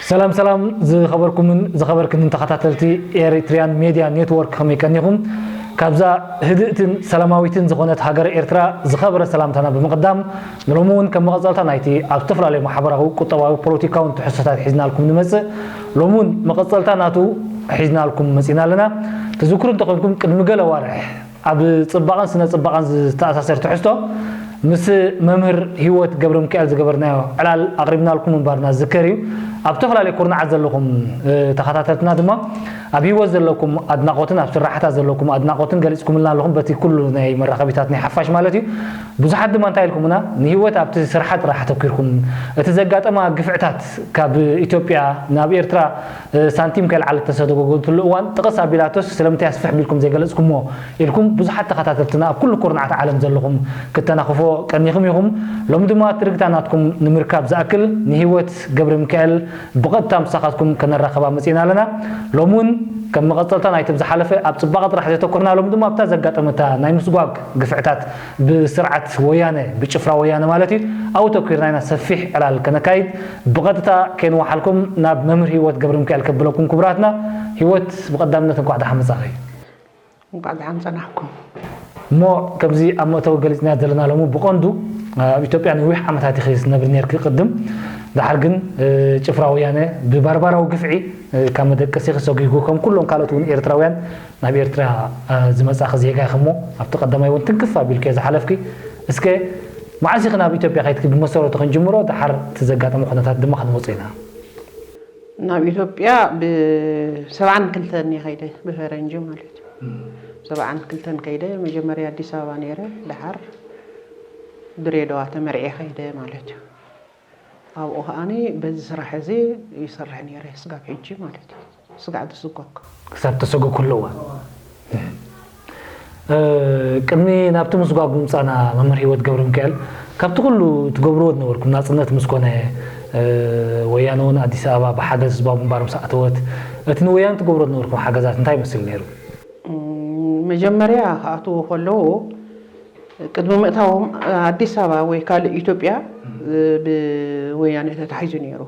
ሰላም ሰላም ዝኸበርኩምን ዝኸበርክንን ተኸታተልቲ ኤሪትሪያን ሜድያ ኔትወርክ፣ ከመይ ቀኒኹም? ካብዛ ህድእትን ሰላማዊትን ዝኾነት ሃገር ኤርትራ ዝኸበረ ሰላምታና ብምቕዳም፣ ንሎሚ እውን ከም መቐጸልታ ናይቲ ኣብ ዝተፈላለዩ ማሕበራዊ፣ ቁጠባዊ፣ ፖለቲካውን ትሕዝቶታት ሒዝናልኩም ንመጽእ፣ ሎሚ እውን መቐጸልታ ናቱ ሒዝናልኩም መጺና ኣለና። ትዝክሩ እንተኾንኩም ቅድሚ ገለ ኣዋርሕ ኣብ ጽባቐን ስነ ጽባቐን ዝተኣሳሰር ትሕዝቶ ምስ መምህር ሂወት ገብረሚካኤል ዝገበርናዮ ዕላል ኣቕሪብናልኩም ምንባርና ዝዝከር እዩ። ኣብ ዝተፈላለዩ ኩርናዓት ዘለኹም ተኸታተልትና ድማ ኣብ ሂወት ዘለኩም ኣድናቖትን ኣብ ስራሕታ ዘለኩም ኣድናቖትን ገሊጽኩምልና ኣለኹም፣ በቲ ኩሉ ናይ መራኸቢታት ናይ ሓፋሽ ማለት እዩ። ብዙሓት ድማ እንታይ ኢልኩምና፣ ንሂወት ኣብቲ ስርሓ ጥራሕ ኣተኲርኩም፣ እቲ ዘጋጠማ ግፍዕታት ካብ ኢትዮጵያ ናብ ኤርትራ ሳንቲም ከይልዓለት ተሰደጎጎትሉ እዋን ጥቕስ ኣቢላቶስ ስለምንታይ ኣስፍሕ ቢልኩም ዘይገለጽኩሞ ኢልኩም ብዙሓት ተኸታተልትና ኣብ ኩሉ ኩርናዓት ዓለም ዘለኹም ክተናኽፎ ቀኒኹም ኢኹም። ሎሚ ድማ ትርግታ ናትኩም ንምርካብ ዝኣክል ንሂወት ገብረሚካኤል ብቐጥታ ምሳኻትኩም ከነራኸባ መጺእና ኣለና። ሎሚ እውን ከም መቐጸልታ ናይቲ ብዝሓለፈ ኣብ ጽባቐ ጥራሕ ዘተኮርና፣ ሎሚ ድማ ኣብታ ዘጋጠመታ ናይ ምስጓግ ግፍዕታት ብስርዓት ወያነ፣ ብጭፍራ ወያነ ማለት እዩ፣ ኣብኡ ተኮርና ኢና ሰፊሕ ዕላል ከነካይድ። ብቐጥታ ከይንወሓልኩም ናብ መምህር ሂወት ገብረሚካኤል ከብለኩም። ክቡራትና፣ ሂወት ብቐዳምነት እንኳዕ ደሓን መጻኺ። እንኳዕ ደሓን ጸናሕኩም። እሞ ከምዚ ኣብ መእተዊ ገሊጽናዮ ዘለና፣ ሎሚ ብቐንዱ ኣብ ኢትዮጵያ ነዊሕ ዓመታት ኢኺ ዝነብሪ ነርኪ ቅድም። ደሓር ግን ጭፍራ ወያነ ብባርባራዊ ግፍዒ ካብ መደቀሲኺ ሰጒጉ፣ ከም ኩሎም ካልኦት እውን ኤርትራውያን ናብ ኤርትራ ዝመጻኺ ዜጋ ኢኺ እሞ ኣብቲ ቀዳማይ እውን ትንክፍ ኣቢልኪ ዝሓለፍኪ። እስከ መዓስ ኢኺ ናብ ኢትዮጵያ ከይድኪ ብመሰረቱ ክንጅምሮ፣ ደሓር እቲ ዘጋጠመ ኩነታት ድማ ክንመጾ ኢና። ናብ ኢትዮጵያ ብሰብዓን ክልተን እየ ከይደ፣ ብፈረንጂ ማለት እዩ። ሰብዓን ክልተን ከይደ፣ መጀመርያ ኣዲስ ኣበባ ነይረ፣ ደሓር ድሬዳዋ ተመርዕየ ከይደ ማለት እዩ። ኣብኡ ከዓኒ በዚ ስራሕ እዚ ይሰርሕ ነይረ፣ ስጋብ ሕጂ ማለት እዩ። ስጋዕ ዝስጎግ። ክሳብ ተሰጎግክሉ እዋን። ቅድሚ ናብቲ ምስጓግ ምምጻእና፣ መምህር ሂወት ገብረሚካኤል፣ ካብቲ ኩሉ ትገብርዎ ዝነበርኩም፣ ናጽነት ምስ ኮነ፣ ወያነ እውን ኣዲስ ኣበባ ብሓገዝ ህዝባዊ ግንባር ምስ ኣእተወት፣ እቲ ንወያነ ትገብሮ ዝነበርኩም ሓገዛት እንታይ ይመስል ነይሩ? መጀመርያ ክኣትዉ ከለዉ፣ ቅድሚ ምእታዎም ኣዲስ ኣበባ ወይ ካልእ ኢትዮጵያ ብወያነ ተታሒዙ ነይሩ።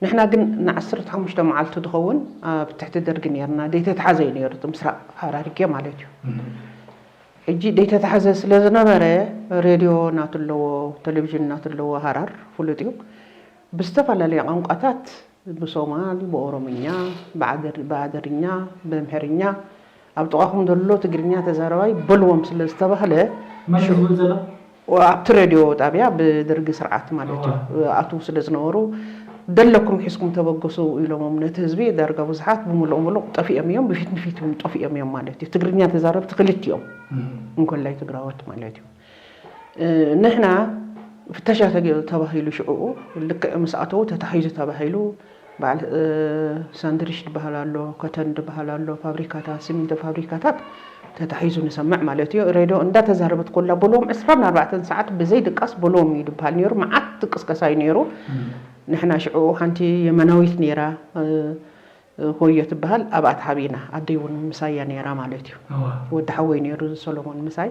ንሕና ግን ንዓሰርተ ሓሙሽተ መዓልቲ ዝኸውን ኣብ ትሕቲ ደርጊ ነይርና። ዘይተታሓዘ እዩ ነይሩ፣ እቲ ምስራቕ ሃራሪጌ ማለት እዩ። ሕጂ ዘይተታሓዘ ስለ ዝነበረ፣ ሬድዮ እናትለዎ፣ ቴሌቪዥን እናትለዎ፣ ሃራር ፍሉጥ እዩ። ብዝተፈላለየ ቋንቋታት፣ ብሶማል፣ ብኦሮምኛ፣ ብዓደር-፣ ብኣደርኛ፣ ብኣምሐርኛ፣ ኣብ ጥቓኹም ዘሎ ትግርኛ ተዛረባይ በልዎም ስለ ዝተባህለ፣ መን እዩ ዝብል ዘሎ? ኣብቲ ሬድዮ ጣብያ ብደርጊ ስርዓት ማለት እዩ። እዋ። ኣትዉ ስለ ዝነበሩ፣ ደለኩም ሒዝኩም ተበገሱ ኢሎሞም ነቲ ህዝቢ። ዳርጋ ብዙሓት ብምሉእ ምሉእ ጠፊኦም እዮም፣ ብፊት ንፊት እውን ጠፊኦም እዮም ማለት እዩ። ትግርኛ ተዛረብቲ ክልቲኦም፣ እም። እንኮላይ ትግራዎት ማለት እዩ። እ፣ ንሕና ፍተሻ ተገ-፣ ተባሂሉ ሽዕኡ ልክዕ ምስ ኣተዉ ተታሒዙ ተባሂሉ፣ በዓል፣ እ፣ ሳንድሪሽ ዝበሃል ኣሎ፣ ከተን ዝበሃል ኣሎ፣ ፋብሪካታት፣ ሲሚንቶ ፋብሪካታት ተታሒዙ ንሰምዕ ማለት እዩ። ሬድዮ እንዳተዛረበት ኮላ በልዎም ዕስራን ኣርባዕተን ሰዓት ብዘይ ድቃስ በልዎም እዩ ዝበሃል ነይሩ። መዓት ቅስቀሳ እዩ ነይሩ። እም። ንሕና ሽዑ ሓንቲ የመናዊት ነይራ፣ እ፣ ሆዮ ትበሃል፣ ኣብኣ ተሓቢእና። ኣደይ እውን ምሳይ እያ ነይራ ማለት እዩ። እዋ። ወዲ ሓወይ ነይሩ፣ ሰሎሞን ምሳይ።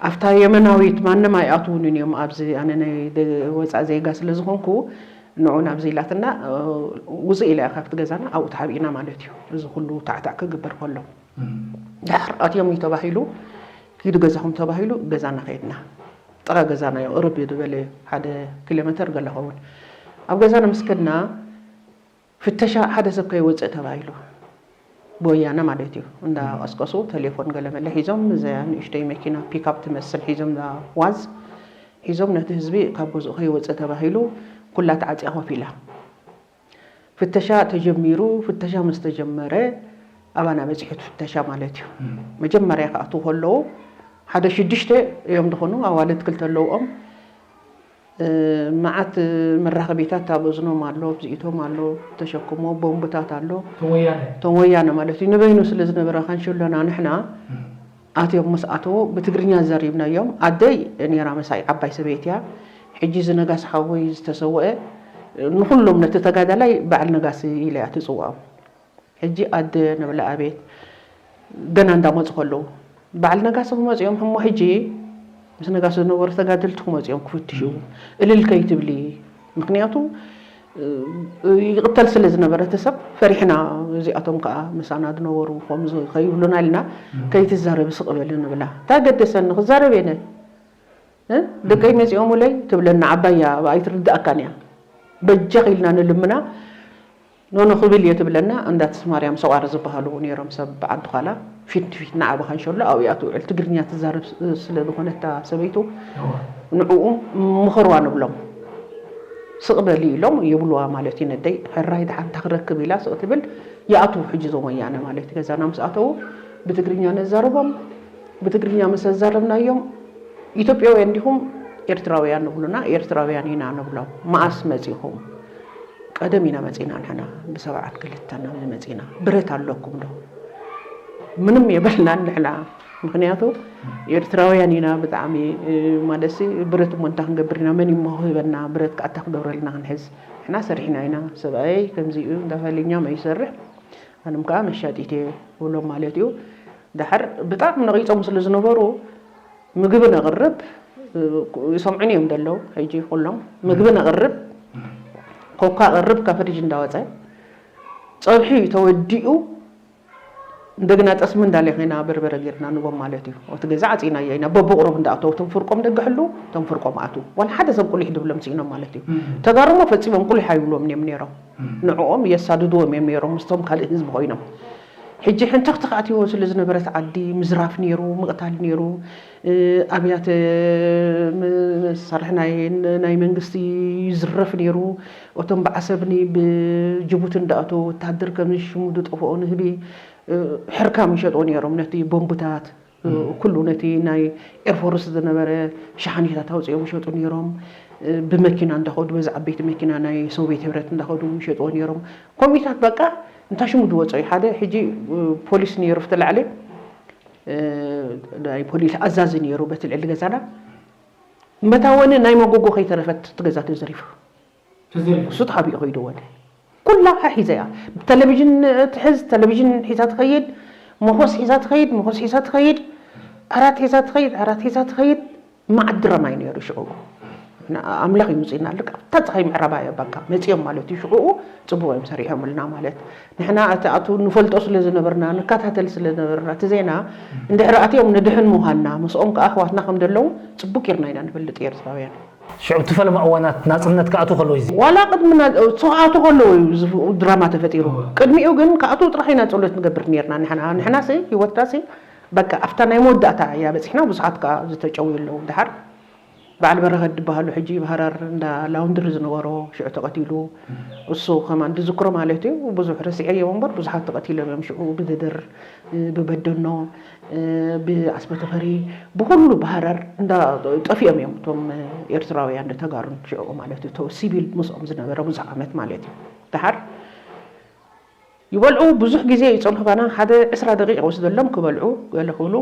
ኣብታ የመናዊት ማንም ኣይኣትዉንን እዮም፣ ኣብዚ ኣነ ናይ ደ-፣ ወፃእ ዜጋ ስለ ዝኾንኩ፣ ንዑ ናብዚ ኢላትና፣ እ፣ ውፅእ ኢላ እያ ካብቲ ገዛና፣ ኣብኡ ተሓቢእና ማለት እዩ። እዚ ኩሉ ታዕታዕ ክግበር ከሎ። እም። ድሓር ኣትዮም እዩ ተባሂሉ፣ ኪዱ ገዛኹም ተባሂሉ፣ ገዛና ከይድና። ጥቓ ገዛና እዩ፣ ቅርብ እዩ ዝበለ፣ ሓደ ኪሎ ሜተር ገለ ኸውን። ኣብ ገዛና ምስ ከድና፣ ፍተሻ ሓደ ሰብ ከይወፅእ ተባሂሉ፣ ብወያነ ማለት እዩ። እንዳቐስቀሱ፣ ተሌፎን ገለመለ ሒዞም፣ እዛ ንእሽተይ መኪና ፒካፕ ትመስል ሒዞም፣ እዛ ዋዝ ሒዞም፣ ነቲ ህዝቢ ካብ ገዝኡ ከይወፅእ ተባሂሉ፣ ኩላ ተዓፅያ ኮፍ ኢላ። ፍተሻ ተጀሚሩ፣ ፍተሻ ምስ ተጀመረ፣ ኣባና በፂሑ እቲ ፍተሻ ማለት እዩ። እም። መጀመርያ ክኣትዉ ከለዉ፣ ሓደ ሽዱሽተ እዮም ዝኾኑ፣ ኣዋልድ ክልተ ኣለውኦም። እ፣ መዓት መራኸቢታት ኣብ እዝኖም ኣሎ፣ ኣብ ዝኢቶም ኣሎ፣ ተሸክሞ፣ ቦምብታት ኣሎ። እቶም ወያነ? እቶም ወያነ ማለት እዩ። ንበይኑ ስለ ዝነበረ ካንሸሎና ንሕና እም። ኣትዮም ምስ ኣተዉ ብትግርኛ ዘሪብናዮም። ኣደይ ነይራ ምሳይ፣ ዓባይ ሰበይቲ እያ። ሕጂ እዚ ነጋሲ ሓወይ ዝተሰወአ፣ ንኹሎም ነቲ ተጋዳላይ በዓል ነጋሲ ኢለ እያ ትጽውዖም። ሕጂ ኣደ ንብላ፣ ኣቤት፣ ገና እንዳመጹ ከለዉ፣ በዓል ነጋሲ ክመጹ እዮም። እሞ ሕጂ ምስ ነጋሲ ዝነበሩ ተጋደልቲ ክመጹ እዮም ክፍትሹ። እልል ከይትብሊ፣ ምኽንያቱ ይቕተል ስለ ዝነበረ እቲ ሰብ ፈሪሕና፣ እዚኣቶም ከዓ ምሳና ዝነበሩ ከምዚ ከይብሉና ኢልና ከይትዛረቢ ስቕ በሊ ንብላ። እንታይ ገደሰኒ ክዛረብ እየ እ ደቀይ መፂኦሙለይ ትብለና። ዓባያ ኣይትርድኣካን እያ። በጃኽ ኢልና ንልምና። ኖኖ ክብል እየ ትብለና። እንዳትስ ማርያም ሰቋር ዝበሃሉ ነይሮም ሰብ ዓዲ ዃላ ፊት ንፊት ንዓብ ካንሸሎ ኣብኣ ትውዕል ትግርኛ ትዛረብ ስለ ዝኾነታ ሰበይቱ ንዕኡ ምኸርዋ ንብሎም። ስቕ በሊ ኢሎም ይብልዋ ማለት እዩ። ነደይ ሕራይ ደሓን እንታይ ክረክብ ኢላ ስቕ ትብል። ይኣትዉ ሕጂ እዞም ወያነ ማለት እዩ። ገዛና ምስ ኣተዉ ብትግርኛ ነዛርቦም። ብትግርኛ ምስ ኣዛረብናዮም ኢትዮጵያውያን ዲኹም ኤርትራውያን ንብሉና። ኤርትራውያን ኢና ንብሎም። መኣስ መጺኹም? ቀደም ኢና መጺና ንሕና ብሰብዓን ክልተን ኣብዚ መጺና። ብረት ኣለኩም ዶ? ምንም የበልናን ንሕና። ምኽንያቱ ኤርትራውያን ኢና ብጣዕሚ ማለትሲ ብረት እሞ እንታይ ክንገብር ኢና? መን እሞ ክህበና ብረት ከኣ እንታይ ክገብረልና ክንሕዝ? ንሕና ሰሪሕና ኢና። ሰብኣየይ ከምዚ እዩ እንዳፈለኛ መይሰርሕ ኣንም ከዓ መሻጢት እየ ብሎም ማለት እዩ። ደሓር ብጣዕሚ ነቒጾም ስለ ዝነበሩ ምግቢ ነቕርብ። ይሰምዑን እዮም ዘለዉ ሕጂ ኩሎም። ምግቢ ነቕርብ፣ ኮካ ኣቕርብ ካብ ፍሪጅ እንዳወፀ ፀብሒ ተወዲኡ እንደገና ጠስሚ እንዳሌኺና በርበረ ጌርና ንቦም ማለት እዩ። እቲ ገዛ ዓፂናዮ ኢና። በብቑሩብ እንዳኣተው እቶም ፍርቆም ደገ ሕሉ እቶም ፍርቆም ኣቱ ዋላ ሓደ ሰብ ቁሊሕ ድብሎም ስኢኖም ማለት እዩ። ተጋሩሞ ፈፂሞም ቁሊሕ ኣይብልዎም እዮም ነይሮም። ንዕኦም የሳድድዎም እዮም ነይሮም ምስቶም ካልእ ህዝቢ ኮይኖም። ሕጂ ሕንተኽተኽ ኣትይዎ ስለ ዝነበረት ዓዲ ምዝራፍ ነይሩ፣ ምቕታል ነይሩ። ኣብያተ መሳርሒ ናይ መንግስቲ ይዝረፍ ነይሩ። እቶም ብዓሰብኒ ብጅቡቲ እንዳእተው ወታደር ከም ሽሙ ዝጠፍኦ ንህቢ ሕርካም ይሸጥዎ ነይሮም። ነቲ ቦምብታት ኩሉ ነቲ ናይ ኤርፎርስ ዝነበረ ሸሓኒታት ኣውፅኦም ይሸጡ ነይሮም። ብመኪና እንዳኸዱ በዚ ዓበይቲ መኪና ናይ ሶቪየት ህብረት እንዳኸዱ ይሸጥዎ ነይሮም። ከምኡታት በቃ እንታይ ሽሙ ዝወፀ እዩ ሓደ ሕጂ ፖሊስ ነይሩ ፍቲ ላዕሊ ናይ ፖሊስ ኣዛዚ ነይሩ በቲ ልዕሊ ገዛና። መታወኒ ናይ መጎጎ ከይተረፈት ትገዛ ተዘሪፉ። እሱ ተሓቢኡ ከይዱ ወደ ኩላ ሒዘ እያ። ቴሌቪዥን ትሕዝ፣ ቴሌቪዥን ሒዛ ትኸይድ፣ መኾስ ሒዛ ትኸይድ፣ መኾስ ሒዛ ትኸይድ፣ ዓራት ሒዛ ትኸይድ፣ ዓራት ሒዛ ትኸይድ። ማዕድረም ኣይነሩ ሽዑ ኣምላኽ ይውፅእና ልክ ኣብታ ፀሓይ ምዕራባ እያ ባካ መፂኦም ማለት እዩ። ሽዑ ፅቡቅ እዮም ሰሪሖምልና ማለት ንሕና እቲ ኣቱ ንፈልጦ ስለ ዝነበርና ንከታተል ስለ ዝነበርና እቲ ዜና እንድሕር ኣትዮም ንድሕን ምዃንና ምስኦም ከዓ ኣሕዋትና ከም ዘለዉ ፅቡቅ ጌርና ኢና ንፈልጥ ኤርትራውያን። ሽዑ እቲ ፈለማ እዋናት ናጽነት ክኣቱ ከሎ እዩ እዚ። ዋላ ቅድሚ ና- እሱ ክኣቱ ከለዉ እዩ እዚ ድራማ ተፈጢሩ። ቅድሚኡ ግን ክኣቱ ጥራሕ ኢና ጸሎት ንገብር ነርና ንሕና ንሕና ሲ ህይወትና ሲ በቃ ኣብታ ናይ መወዳእታ እያ በጺሕና። ብዙሓት ከኣ ዝተጨውዩ ኣለዉ። ድሓር በዓል በረኸት ዝበሃሉ ሕጂ ብሃረር እንዳ ላውንድሪ ዝነበሮ ሽዑ ተቐቲሉ። እሱ ከማን ዝዝክሮ ማለት እዩ። ብዙሕ ረሲዐዮ እምበር ብዙሓት ተቐቲሎም እዮም ሽዑ ብድድር ብበደኖ ብኣስበተፈሪ ብኩሉ ብሃረር እንዳ ጠፊኦም እዮም እቶም ኤርትራውያን ተጋሩን ሽዑ ማለት እዩ። እቶ ሲቪል ምስኦም ዝነበረ ብዙሕ ዓመት ማለት እዩ። ደሓር ይበልዑ ብዙሕ ግዜ ይጸንሑ ካና ሓደ ዕስራ ደቂቕ ወስደሎም ክበልዑ ገለ ክብሉ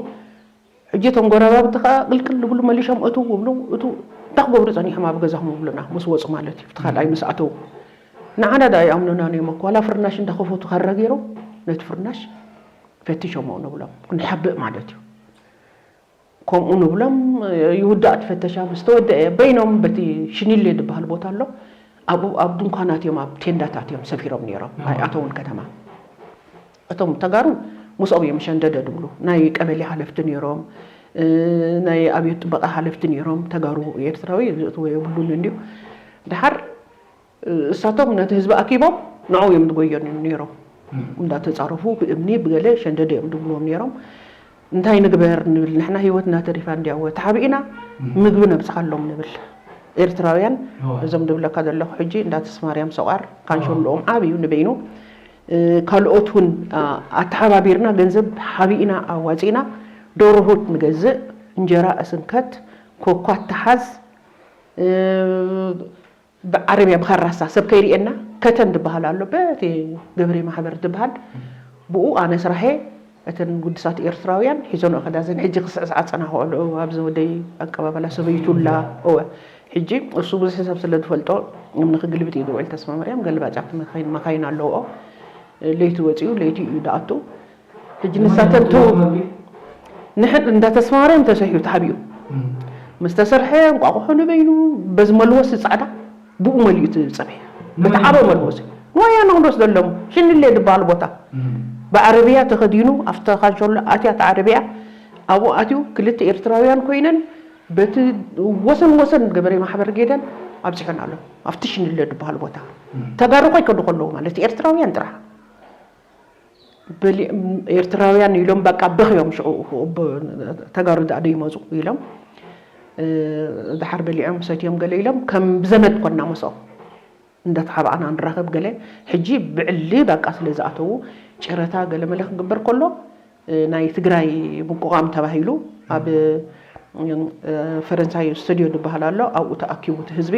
ሕጂ እቶም ጎረባብቲ ከኣ ቅልቅል ዝብሉ መሊሾም እቱ ይብሉ እቱ እንታይ ክገብሩ ጸኒሖም ኣብ ገዛኹም ይብሉና ምስ ወጹ ማለት እዩ። እቲ ካልኣይ ምስ ኣተዉ ንዓና ደኣ ይኣምኑናን እዮም እኮ ዋላ ፍርናሽ እንዳኸፈቱ ካራ ገይሮም ነቲ ፍርናሽ ፈቲሾምዎ ንብሎም ክንሓብእ ማለት እዩ። ከምኡ ንብሎም ይውዳእ እቲ ፈተሻ ምስ ተወደአ በይኖም በቲ ሽኒሌ ዝበሃል ቦታ ኣሎ ኣብኡ ኣብ ድንኳናት እዮም ኣብ ቴንዳታት እዮም ሰፊሮም ነይሮም ኣይኣተውን ከተማ። እቶም ተጋሩ ምስኦም እዮም ሸንደደ ዝብሉ ናይ ቀበሌ ሓለፍቲ ነይሮም ናይ ኣብዮት ጥበቃ ሓለፍቲ ነይሮም ተጋሩ ኤርትራዊ ዝእትዎ የብሉን እንድዩ። ድሓር እሳቶም ነቲ ህዝቢ ኣኪቦም ንዕኡ እዮም ዝጎየኑ ነይሮም። እንዳተፃረፉ ብእምኒ ብገለ ሸንደደ እዮም ዝብልዎም ነይሮም። እንታይ ንግበር ንብል ንሕና ህይወትና ተሪፋ እንዲያወ ተሓቢእና ምግቢ ነብፅሓሎም ንብል ኤርትራውያን። እዞም ዝብለካ ዘለኹ ሕጂ እንዳተስማርያም ሰቋር ካንሸሎኦም ዓብዩ ንበይኑ ካልኦት እውን ኣተሓባቢርና ገንዘብ ሓቢእና ኣዋፂእና ዶርሁት ንገዝእ እንጀራ እስንከት ኮኳ ተሓዝ ብዓረብያ ብኻራሳ ሰብ ከይርእየና ከተን ዝበሃል ኣሎ በቲ ገበሬ ማሕበር ዝበሃል ብኡ ኣነ ስራሐ እተን ግዱሳት ኤርትራውያን ሒዘንኦ ከዳ እዘን ሕጂ ክስዕስዓ ዝጸናሕኦ ኣለዎ ኣብዚ ወደይ ኣቀባበላ ሰበይቱ ኣላ እወ ሕጂ እሱ ብዙሕ ሰብ ስለ ዝፈልጦ እምኒ ክግልብጥ እዩ ዝውዕል ተስፋ ማርያም ገልባጫት መኻይን ኣለውኦ ለይቲ ወፂኡ ለይቲ እዩ ዝኣቱ ሕጂ ንሳተን ተው ንሕን እንዳ ተስፋ ማርያም ተሰሕዩ ተሓቢኡ ምስ ተሰርሐ እንቋቑሖ ንበይኑ በዚ መልወሲ ፃዕዳ ብኡ መሊኡ እቲ ፀብሒ እቲ ዓበ መልወሲ ንወያነ ክንወስደሎም ሽንሌ ዝበሃል ቦታ ብዓረብያ ተኸዲኑ ኣብቲ ካንሸሎ ኣትያ፣ እቲ ዓረብያ ኣብኡ ኣትዩ፣ ክልተ ኤርትራውያን ኮይነን በቲ ወሰን ወሰን ገበሬ ማሕበር ጌደን ኣብፅሐን ኣሎ። ኣብቲ ሽንሌ ዝበሃል ቦታ ተጋሩ ከይከዱ ከለዉ ማለት ኤርትራውያን ጥራሕ በሊ-፣ ኤርትራውያን ኢሎም በቃ በኽዮም ሽዑ ተጋሩ ደኣ ደይመፁ ኢሎም ድሓር በሊዖም ሰትዮም ገለ ኢሎም ከም ብዘመድ ኮና ምስኦም እንዳተሓባእና ንራኸብ ገለ። ሕጂ ብዕሊ በቃ ስለ ዝኣተዉ ጨረታ ገለ መለ ክግበር ከሎ ናይ ትግራይ ምቁቓም ተባሂሉ ኣብ ፈረንሳይ ስተድዮ ዝበሃል ኣሎ። ኣብኡ ተኣኪቡ እቲ ህዝቢ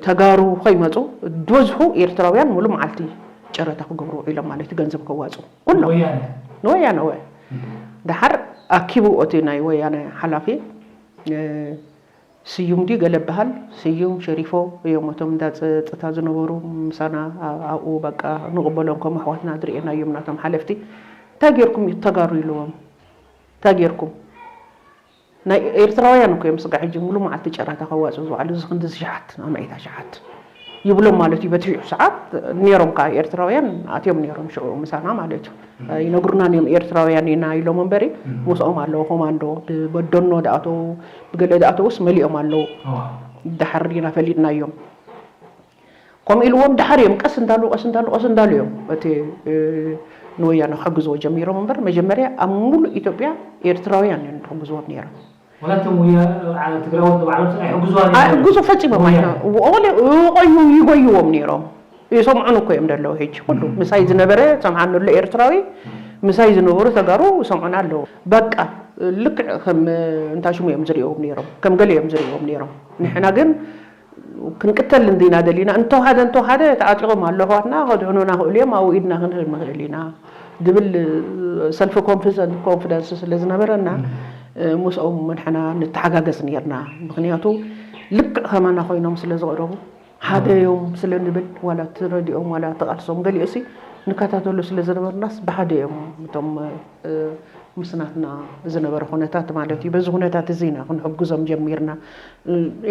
ተጋሩ ከይመፁ ዝበዝሑ ኤርትራውያን ሙሉ መዓልቲ ጨረታ ክገብሩ ውዒሎም ማለት እዩ፣ ገንዘብ ከዋፁ ኩሎም ንወያነ ወ ድሓር ኣኪቡ እቲ ናይ ወያነ ሓላፊ ስዩም ድዩ ገለ በሃል ስዩም ሸሪፎ እዮም እቶም እንዳ ፀጥታ ዝነበሩ ምሳና ኣብኡ በቃ ንቕበሎም ከም ኣሕዋትና ዝርኤና እዮም ናቶም ሓለፍቲ እንታይ ጌርኩም እዩ ተጋሩ ኢልዎም እንታይ ጌርኩም ናይ ኤርትራውያን እኮ እዮም ስጋ ሕጂ ሙሉ መዓልቲ ጨራታ ከዋፅኡ ዝውዓሉ እዚ ክንዲ ሽሓት ኣማኢታ ሽሓት ይብሎም ማለት እዩ በቲ ሽዑ ሰዓት ነይሮም ከዓ ኤርትራውያን ኣትዮም ነይሮም ሽዑ ምሳና ማለት እዩ ይነግሩናን እዮም ኤርትራውያን ኢና ኢሎም እምበሪ ምስኦም ኣለዉ ኮማንዶ ብበደኖ ዝኣተዉ ብገለ ዝኣተዉስ መሊኦም ኣለዉ ደሓር ኢና ፈሊጥናዮም ከምኡ ኢልዎም ደሓር እዮም ቀስ እንዳሉ ቀስ እንዳሉ ቀስ እንዳሉ እዮም እቲ ንወያነ ክሕግዝዎ ጀሚሮም እምበር መጀመርያ ኣብ ሙሉእ ኢትዮጵያ ኤርትራውያን እዮም ዝሕግዝዎም ነይሮም ወላቶም ወያ ትግራዎት ንባዕሎም ስለ ኣይሕግዝዋ ኣይሕግዙ ፈፂሞም ይቆዩ ይጎይዎም ነይሮም ይሰምዑን እኮ እዮም ደለዉ ሕጂ ኩሉ ምሳይ ዝነበረ ሰምዓኒ ኣሎ ኤርትራዊ ምሳይ ዝነበሩ ተጋሩ ይሰምዑና ኣለዉ በቃ ልክዕ ከም እንታይ ሽሙ እዮም ዝርእዎም ነይሮም ከም ገለ እዮም ዝርእዎም ነይሮም ንሕና ግን ክንቅተል እንዲና ደሊና እንተወሓደ እንተወሓደ ተዓጢቖም ኣሎ ኣሕዋትና ከድሕኑና ክእሉ እዮም ኣብኡ ኢድና ክንህብ ንኽእል ኢና ዝብል ሰልፊ ኮንፊደንስ ስለ ዝነበረና ምስኦም ንሕና ንተሓጋገዝ ነርና ምኽንያቱ ልክዕ ከማና ኮይኖም ስለ ዝቐረቡ ሓደ እዮም ስለ ንብል ዋላ ትረድኦም ዋላ ተቓልሶም ገሊኦሲ ንከታተሉ ስለ ዝነበርናስ ብሓደ እዮም እቶም ምስ ናትና ዝነበረ ኩነታት ማለት እዩ። በዚ ኩነታት እዚ ኢና ክንሕግዞም ጀሚርና።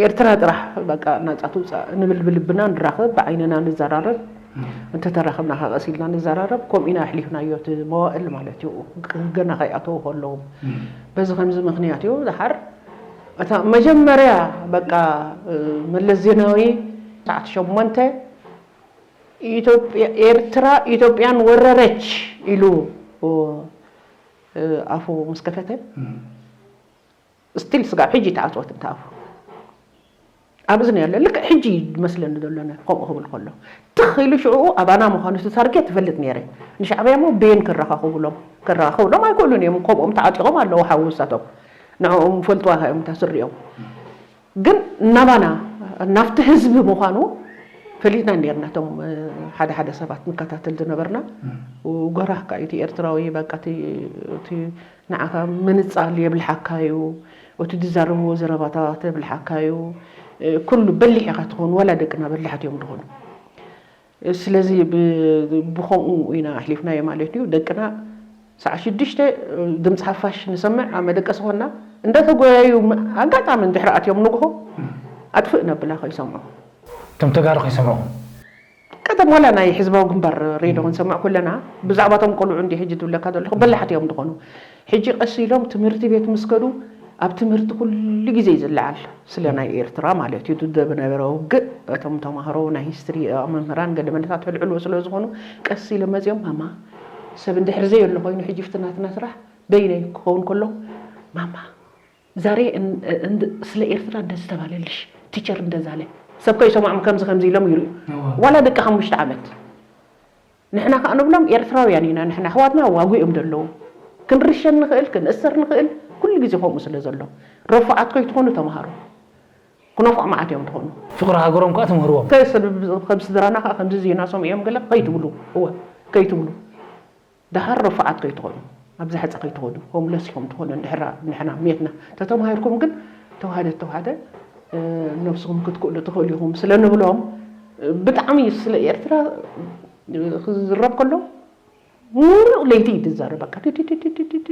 ኤርትራ ጥራሕ በቃ ናጻ ትውጻእ ንብል ብልብና ንራኸብ፣ ብዓይንና ንዘራረብ፣ እንተተራኸብና ከኣ ቀስ ኢልና ንዘራረብ። ከምኡ ኢና ኣሕሊፍናዮ እቲ መዋእል ማለት እዩ። ገና ከይኣተዉ ከለዉ። በዚ ከምዚ ምኽንያት እዩ ደሓር እታ መጀመርያ በቃ መለስ ዜናዊ ሰዓት ሸሞንተ ኢትዮጵያ ኤርትራ ኢትዮጵያን ወረረች ኢሉ ኣፉ ምስ ከፈተ ስቲል ስጋብ ሕጂ ተኣስወት እንተ ኣፉ ኣብ እዝኒ ያለ ልክዕ ሕጂ መስለኒ ዘሎ ከምኡ ክብል ከሎ ትኽ ኢሉ ሽዕኡ ኣባና ምዃኑ እቲ ታርጌት ትፈልጥ ነይረ ንሻዕብያ ሞ ቤን ክረኻኽብሎም ከረኻኽብሎም ኣይክእሉን እዮም ከምኦም ተዓጢቖም ኣለዉ ሓዊ ንሳቶም ንዕኦም ፈልጥዋ እዮም እታ ስሪኦም ግን ናባና ናብቲ ህዝቢ ምዃኑ ፈሊጥና ነርና እቶም ሓደ ሓደ ሰባት ንከታተል ዝነበርና ጎራህ ከዓ እቲ ኤርትራዊ በቃ እቲ ንዓኻ ምንፃል የብልሓካ እዩ እቲ ዝዛረብዎ ዘረባታት የብልሓካ እዩ ኩሉ በሊሕ ኢኻ ትኾን ዋላ ደቅና በላሕት እዮም ዝኾኑ ስለዚ ብኸምኡ ኢና ኣሕሊፍናዮ ማለት እዩ ደቅና ሰዓ ሽዱሽተ ድምፂ ሓፋሽ ንሰምዕ ኣብ መደቀሲ ኮና እንዳተጎያዩ ኣጋጣሚ እንድሕሪ ኣትዮም ንግሆ ኣጥፍእ ነብላ ከይሰምዑ እቶም ተጋሩ ከይሰምዑ ቀደም ዋላ ናይ ህዝባዊ ግንባር ሬድዮ ክንሰምዕ ኩለና ብዛዕባ ቶም ቆልዑ እንዲ ሕጂ ትብለካ ዘለኹ በላሕቲ እዮም ዝኾኑ ሕጂ ቀስ ኢሎም ትምህርቲ ቤት ምስ ከዱ ኣብ ትምህርቲ ኩሉ ግዜ እዩ ዝለዓል ስለ ናይ ኤርትራ ማለት እዩ ዝደብ ነበረ ውግእ እቶም ተማሃሮ ናይ ሂስትሪ መምህራን ገለ መለታት ሕልዕልዎ ስለ ዝኾኑ ቀስ ኢሎም መፂኦም ማማ ሰብ እንድሕር ዘይ ኣሎ ኮይኑ ሕጂ ፍትናትና ስራሕ በይነይ ክኸውን ከሎ ማማ ዛሬ ስለ ኤርትራ እንደዚ ተባለልሽ ቲቸር እንደዛለ ሰብ ከይሰምዖም ከምዚ ከምዚ ኢሎም ይርእዩ ዋላ ደቂ ሓሙሽተ ዓመት ንሕና ከዓ ንብሎም ኤርትራውያን ኢና ንሕና ኣሕዋትና ዋጉ እዮም ዘለዉ ክንርሸን ንኽእል ክንእሰር ንኽእል ኩሉ ግዜ ከምኡ ስለ ዘሎ ረፉዓት ከይትኾኑ ተምሃሩ ክነፍዖ መዓት እዮም ትኾኑ ፍቕሪ ሃገሮም ከዓ ትምህርዎም ከም ስድራና ከዓ ከምዚ ዜና ሰምዑ እዮም ገለ ከይትብሉ እወ ከይትብሉ ደሓር ረፉዓት ከይትኾኑ ኣብ ዝሓፀ ከይትኾኑ ሆምለስ ኢኹም ትኾኑ እንድሕራ ንሕና ሜትና ተተማሂርኩም ግን ተዋህደ ተዋህደ ነብስኹም ክትክእሉ ትኽእሉ ኢኹም ስለ ንብሎም ብጣዕሚ ስለ ኤርትራ ክዝረብ ከሎ ሙሉእ ለይቲ እዩ ትዛረብ በቃ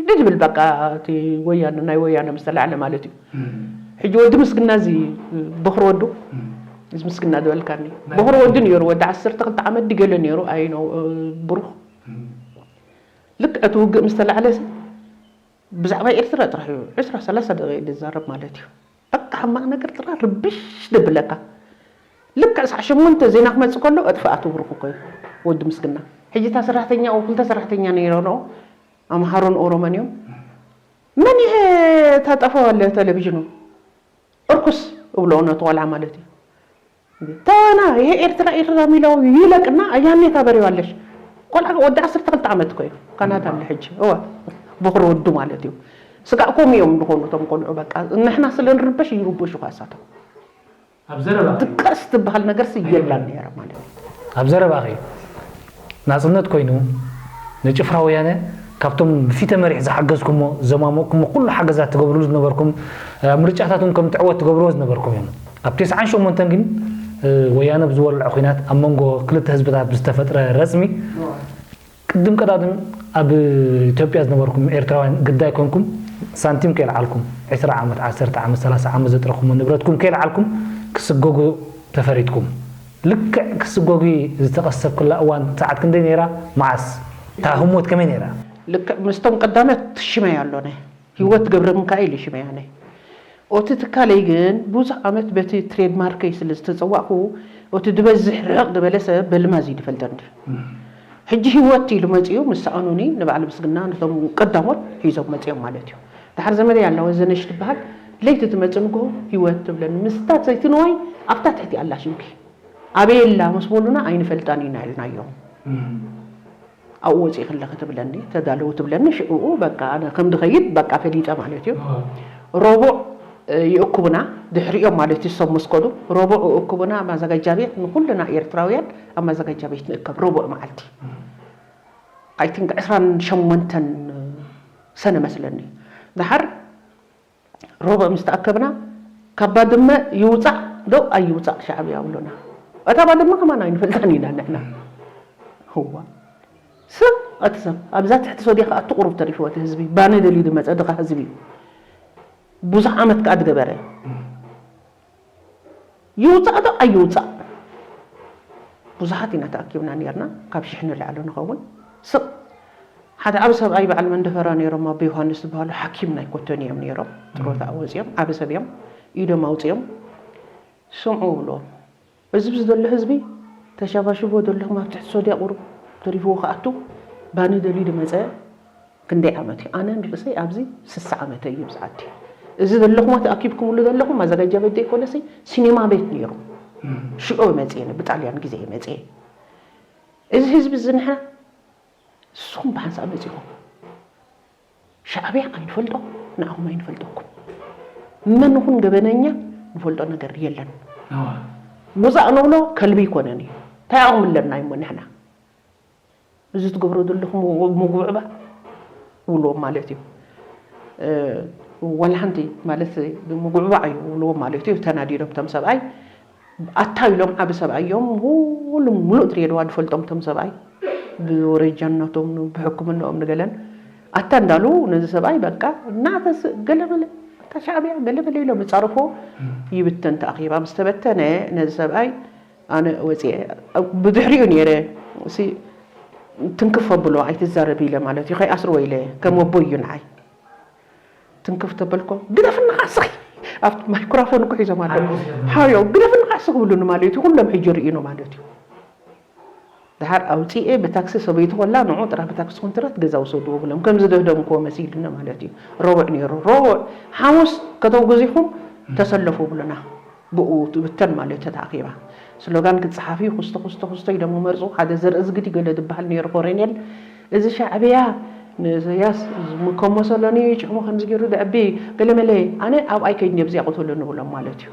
ድድብል በቃ እቲ ወያነ ናይ ወያነ ምስ ተላዕለ ማለት እዩ ሕጂ ወዲ ምስግና እዚ በኽሪ ወዱ እዚ ምስግና ዝበልካኒ ናይ በኹሪ ወዲ ነይሩ፣ ወዲ ዓሰርተ ክልተ ዓመት ድገለ ነይሩ። ኣይ ነው ብሩኽ። ልክዕ እቲ ውግእ ምስ ተላዕለ፣ ብዛዕባ ኤርትራ ጥራሕ እዩ ዕስራ ሰላሳ ደቂቕ ዝዛረብ ማለት እዩ። በቃ ሕማቕ ነገር ጥራሕ ርብሽ ደብለካ። ልክዕ ሳዕ ሸሞንተ ዜና ክመጽእ ከሎ፣ እጥፍኣቱ ብሩኽ እኮ እዩ፣ ወዲ ምስግና። ሕጂ እታ ሰራሕተኛ፣ ክልተ ሰራሕተኛ ነይረንኦ፣ ኣምሓሮን ኦሮሞን እዮም። መን ይሄ ታጠፈዋለ ቴሌቪዥኑ? እርኩስ እብሎ ነቲ ቆልዓ ማለት እዩ። ተወና ይሄ ኤርትራ ኤርትራ የሚለው ይለቅና፣ ያኔ ታበሪዋለሽ። ቆልዓ ወዲ ዓሰርተ ክልተ ዓመት እኮ እዩ፣ ካናዳ ኣሎ ሕጂ። እወ፣ በኹሪ ወዱ ማለት እዩ። ስጋዕ ከምኡ እዮም ዝኾኑ እቶም ቆልዑ። በቃ ንሕና ስለ ንርበሽ ይርበሹ እኳ እሳቶም። ኣብ ዘረባ ድቃስ ትበሃል ነገርሲ የላን ነይራ ማለት እዩ። ኣብ ዘረባኺ ናጽነት ኮይኑ፣ ንጭፍራ ወያነ ካብቶም ብፊተ መሪሕ ዝሓገዝኩሞ፣ ዘማሞቅኩሞ፣ ኩሉ ሓገዛት ትገብርሉ ዝነበርኩም፣ ኣብ ምርጫታት እውን ከም ትዕወት ትገብርዎ ዝነበርኩም እዮም። ኣብ ተስዓን ሸሞንተን ግን፣ እ፣ ወያነ ብዝወልዖ ኲናት ኣብ መንጎ ክልተ ህዝብታት ብዝተፈጥረ ረጽሚ፣ ቅድም ቀዳድም ኣብ ኢትዮጵያ ዝነበርኩም ኤርትራውያን ግዳይ ኮንኩም፣ ሳንቲም ከየልዓልኩም፣ ዕስራ ዓመት፣ ዓሰርተ ዓመት፣ ሰላሳ ዓመት ዘጥረኹሞ ንብረትኩም ከየልዓልኩም ክስገጉ ተፈሪድኩም። ልክዕ ክስገጉ ዝተቐሰብክላ እዋን ሰዓት ክንደይ ነይራ? መዓስ? እታ ህሞት ከመይ ነይራ? ልክዕ ምስቶም ቀዳመት ሽመይ ኣሎነ። ህይወት ገብረሚካኤል እዩ ሽመይ ኣነ። ኦቲ ትካለይ ግን ብዙሕ ዓመት በቲ ትሬድማርከይ ስለ ዝተጸዋዕኩ፣ ኦቲ ዝበዝሕ ርሕቕ ዝበለ ሰብ በልማዝ እዩ ዝፈልጠኒ። ሕጂ ህይወት ኢሉ መጺኡ ምስ ሰኣኑኒ፣ ንበዓል ምስግና ነቶም ቀዳሞት ሒዞም መጺኦም ማለት እዩ። ደሓር ዘመደይ ኣላ ወዘነሽ ትበሃል፣ ለይቲ ትመጽእ ንግሆ ህይወት ትብለኒ። ምስታ ሰይቲ ንዋይ ኣብታ ትሕቲ ኣላ ሽምኪ። ኣበይ ኣላ ምስ በሉና ኣይንፈልጣን ኢና ኢልናዮም። ኣብኡ ወፂኢ ከለኺ ትብለኒ፣ ተዳለዉ ትብለኒ። ሽዕኡ በቃ ኣነ ከም ድኸይድ በቃ ፈሊጠ ማለት እዩ። ረቡዕ፣ እ፣ ይእክቡና፣ ድሕሪኦም ማለት እዩ፣ ሰብ መስኮዱ። ረቡዕ ይእክቡና፣ ማዘጋጃ ቤት ንኹልና ኤርትራውያን ኣብ ማዘጋጃ ቤት ንእከብ፣ ረቡዕ መዓልቲ። I think ዕስራን ሸሞንተን ሰነ መስለኒ። ደሓር ረቡዕ ምስ ተኣከብና፣ ካብ ባድመ ይውጻእ ዶ ኣይውጻእ ሻዕብያ ብሎና። እታ ባድመ ከማን ኣይንፈልጣን ኢና ንሕና። ህዋ። ስቕ እቲ ሰብ ኣብዛ ትሕቲ ሶድያ ክኣቱ ቁሩብ ተሪፍዎ እቲ ህዝቢ። ባኒ ደልዩ ዝመጸ ድኻ ህዝቢ እዩ። ብዙሕ ዓመት ከኣ ዝገበረ። ይውጻእ ዶ ኣይውጻእ? ብዙሓት ኢና ተኣኪብና ኔርና፣ ካብ ሽሕ ንላዕሊ ንኸውን። ስቕ ሓደ ዓቢ ሰብኣይ በዓል መንደፈራ ኔሮም፣ ኣቦ ዮሃንስ ዝበሃሉ ሓኪም ናይ ኮተኒ እዮም ኔሮም። ጥሮታ ወጺኦም፣ ዓቢ ሰብ እዮም። ኢዶም ኣውጺኦም፣ ስምዑ እብልዎም። እዚ ኣብዚ ዘሎ ህዝቢ ተሻባሽቦ ዘለኹም ኣብ ትሕቲ ሶድያ ቁሩብ ተሪፍዎ ክኣቱ ባኒ ደልዩ ዝመጸ ክንደይ ዓመት እዩ? ኣነ ንርእሰይ ኣብዚ ስሳ ዓመተይ እዩ ብዝዓዲ። እዚ ዘለኹም ተኣኪብኩምሉ ዘለኹም ማዘጋጃ ቤት ዘይኮነሲ ሲኔማ ቤት ነይሩ። ሽዑ መጽየ፣ ብጣልያን ግዜ መጽየ። እዚ ህዝቢ እዚ ንሕና ንስኹም ብሓንሳእ መጺኹም። ሻዕብያ ኣይንፈልጦ፣ ንዓኹም ኣይንፈልጠኩም። መን ይኹን ገበነኛ ንፈልጦ ነገር የለን። እዋ። ውጻእ ንብሎ ከልቢ ኣይኮነን እዩ። እንታይ ዓቕሚ ኣለና እሞ ንሕና? እዚ ትገብሮ ዘለኹም ምጉዕባዕ ውልዎም ማለት እዩ። እ፣ ዋላ ሓንቲ ማለት ምጉዕባዕ እዩ ውልዎም ማለት እዩ። ተናዲዶም እቶም ሰብኣይ ኣታ ኢሎም ዓቢ ሰብኣይ እዮም። ኩሉ ምሉእ ድሬዳዋ ዝፈልጦም እቶም ሰብኣይ ብወረጃነቶም፣ ብሕክምናኦም ንገለን ኣታ እንዳሉ ነዚ ሰብኣይ በቃ እናተስ-፣ ገለመለ፣ ኣታ ሻዕብያ ገለመለ ኢሎም ይጻረፍዎ። ይብተን ተኣኺባ ምስ ተበተነ ነዚ ሰብኣይ ኣነ ወጺኤ ብድሕሪኡ ነይረ። እሲ ትንክፍ ኣብሎ ኣይትዛረብ ኢለ ማለት እዩ። ከይኣስርዎ ኢለ ከም ኣቦ እዩ ንዓይ። ትንክፍ ተበልኮ፣ ግደፍኒ ኻስኺ። ኣብቲ ማይክሮፎን እኮ ሒዞም ኣለዉ። ሓዮ፣ ግደፍኒ ኻስኺ ብሉኒ ማለት እዩ። ኩሎም ሕጂ ርእዩኖ ማለት እዩ። ደሓር ኣውጺኤ ብታክሲ ሰበይቱ ኮላ ንዑ ጥራሕ ብታክሲ ኮንትራት ገዛ ውሰድዎ ብሎም። ከምዚ ደህደምክዎ መሲሉኒ ማለት እዩ። ረቡዕ ነይሩ። ረቡዕ፣ ሓሙስ ከተውግዚኹም ተሰለፉ ብሉና። ብኡ ትብተን ማለት እዩ ተታኣኺባ። ስሎጋን ክትጸሓፊ ኩስቶ ኩስቶ ኩስቶ ኢሎም ክመርጹ፣ ሓደ ዘርኢ ዝግዲ ገለ ዝበሃል ነይሩ ኮሎኔል። እዚ ሻዕብያ ንኢሳያስ ከም መሰሎኒ ጭሕሙ ከምዚ ገይሩ ዘዕቢ ገለመለ፣ ኣነ ኣብኣ ኣይከይድን እየ፣ ብዚኣ ቅተሉኒ ንብሎም ማለት እዩ።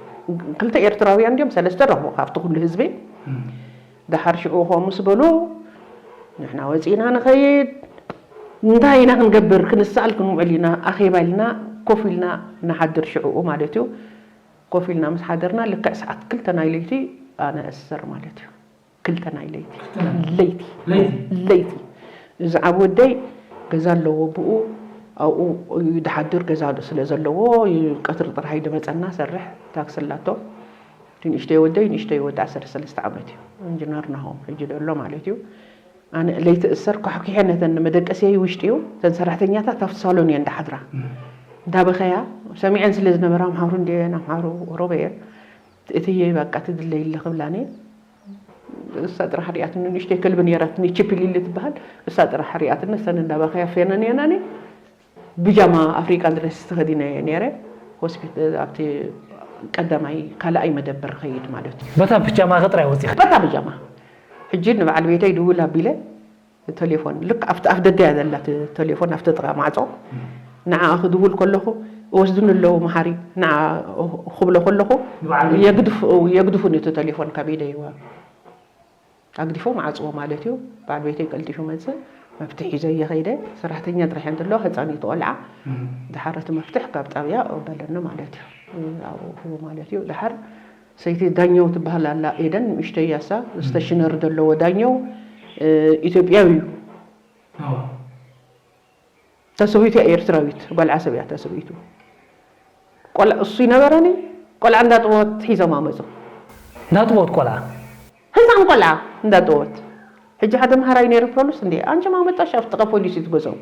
ክልተ ኤርትራውያን ድዮም ሰለስተ ረኽቡ ካብቲ ኩሉ ህዝቢ። ደሓር ሽዑ ከምኡ ምስ በሉ፣ ንሕና ወጺእና ንኸይድ፣ እንታይ ኢና ክንገብር? ክንሰኣል ክንውዕል ኢና፣ ኣኼባ ኢልና፣ ኮፍ ኢልና ንሓድር ሽዕኡ ማለት እዩ። ኮፍ ኢልና ምስ ሓደርና፣ ልክዕ ሰዓት ክልተ ናይ ለይቲ ኣነ እሰር ማለት እዩ። ክልተ ናይ ለይቲ። ክልተ ናይ ለይቲ። ለይቲ። ለይቲ። እዚ ዓቢ ወደይ ገዛ ኣለዎ፣ ብኡ ኣብኡ እዩ ድሓድር፣ ገዛ ስለ ዘለዎ፣ ቀትሪ ጥራሕ እዩ ድመጸና፣ ሰርሕ፣ ታክሲ ኣላቶ። እቲ ንእሽተይ ወደይ ንእሽተይ ወዲ ዓሰርተ ሰለስተ ዓመት እዩ፣ ኢንጂነር ናሆም ሕጂ ዘሎ ማለት እዩ። ኣነ ለይቲ እሰር ኳሕኪሐ ነተን መደቀስየይ ውሽጢ እዩ። እተን ሰራሕተኛታት ኣብቲ ሳሎን እየን ዝሓድራ። እንዳበኸያ ሰሚዐን ስለ ዝነበራ፣ ኣምሓሩ እንድየን ኣምሓሩ ኦሮሞ እየን። እትዬ በቃ ትድለይለ ክብላኒ፣ እሳ ጥራሕ ሪኣትኒ፣ ንእሽተይ ከልቢ ነይራትኒ፣ ቺፒሊሊ ትበሃል። እሳ ጥራሕ ሪኣትኒ፣ እሰን እንዳበኸያ ፌነን እየናኒ። ብጃማ ኣፍሪቃን ድረስ ተኸዲነ እየ ነይረ። ሆስፒታል ኣብቲ ቀዳማይ ካልኣይ መደበር ኸይድ ማለት እዩ። በታ ብጃማ ጥራይ ወፂኻ? በታ ብጃማ። ሕጂ ንበዓል ቤተይ ድውል ኣቢለ፣ ተሌፎን ልክ ኣብቲ ኣፍ ደገ እያ ዘላ፣ እቲ ተሌፎን ኣብቲ ጥቓ ማዕጾ። ንዓ ክድውል ከለኹ፣ እወስዱኒ ኣለዉ መሓሪ፣ ንዓ ክብሎ ከለኹ፣ የግድፉ- የግድፉኒ እቲ ተሌፎን ካብ ኢደይ። እዋ ኣግዲፎም ዓጽዎ ማለት እዩ። በዓል ቤተይ ቀልጢፉ መጽእ፣ መፍትሕ ሒዘ እየ ኸይደ። ሰራሕተኛ ጥራሕ እያ እንተለዋ፣ ህጻን እዩ፣ እቲ ቆልዓ። ድሓር እቲ መፍትሕ ካብ ጣብያ በለኒ ማለት እዩ። ኣብኡ ክቡ ማለት እዩ። ድሓር ሰይቲ ዳኘው ትበሃል ኣላ፣ ኤደን ንእሽተይ እያ እሳ፣ ስተሽነሪ ዘለዎ። ዳኘው ኢትዮጵያዊ እዩ። ተሰዊቱ እያ ኤርትራዊት፣ ጓል ዓሰብ እያ ተሰዊቱ። ቆልዓ እሱ ይነበረኒ፣ ቆልዓ እንዳጠወት ሒዞም ኣመጹ። እንዳጠወት ቆልዓ? ህፃን ቆልዓ እንዳጠወት። ሕጂ ሓደ መሃራይ ነይሩ ፖሊስ፣ እንዴ አንቺ ማመጣሽ ኣብ ጥቃ ፖሊስ ይትገዘው፣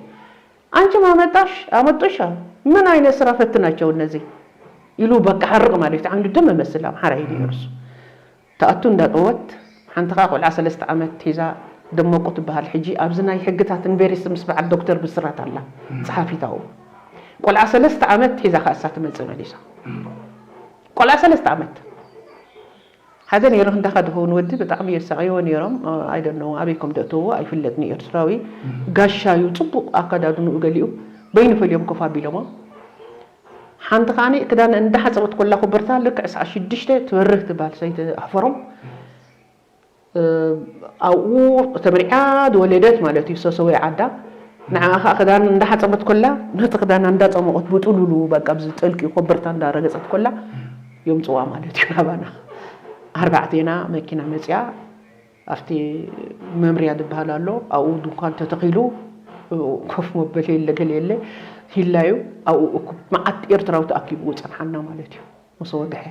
አንቺ ማመጣሽ አመጡሻ፣ ምን አይነት ስራ ፈትናቸው እነዚህ ኢሉ በቃ ሓርቕ ማለት እዩ። ዓንዱ ደም መስል ኣምሓራይ ነይሩ እሱ። ተኣቱ እንዳጠወት፣ ሓንቲ ኸዓ ቆልዓ ሰለስተ ዓመት ሒዛ፣ ደመቁ ትበሃል። ሕጂ ኣብዚ ናይ ሕግታት ዩኒቨርሲቲ ምስ በዓል ዶክተር ብስራት ኣላ፣ ጸሓፊት ኣብኡ። ቆልዓ ሰለስተ ዓመት ሒዛ ኸዓ እሳ ትመጽእ መሊሳ። ቆልዓ ሰለስተ ዓመት። ሓደ ነይሩ፣ ክንዳኻ ድኸውን ወዲ ብጣዕሚ የሳቕይዎ ነይሮም። I don't know ኣበይ ከም ደእተውዎ ኣይፍለጥን። ኤርትራዊ ጋሻ እዩ፣ ጽቡቕ ኣከዳድንኡ ገሊኡ። በይኑ ፈልዮም ኮፍ ኣቢሎሞ። ሓንቲ ከዓኒ ክዳን እንዳሓጸበት ኮላ ኮበርታ ልክዕ ሰዓት ሽዱሽተ ትበርህ ትበሃል ሰይቲ ኣሕፈሮም፣ እ፣ ኣብኡ ተመርዕያ ዝወለደት ማለት እዩ፣ ሰሰወይ ዓዳ። ንዓኣ ከኣ ክዳን እንዳሓጸበት ኮላ ነቲ ክዳን እንዳጸመቖት ብጥሉሉ በቃ ኣብዚ ጠልቂ ኮበርታ እንዳረገጸት ኮላ የምጽዋ ማለት እዩ ናባና። ኣርባዕቴና መኪና መጽያ ኣብቲ መምርያ ዝበሃል ኣሎ፣ ኣብኡ ድንኳን ተተኺሉ፣ ኮፍ መበሊ የለ፣ ገለ የለ፣ ሂላዩ ኣብኡ እኩብ መዓት ኤርትራዊ ተኣኪቡ ጸንሓና ማለት እዩ። ምስ ወግሐ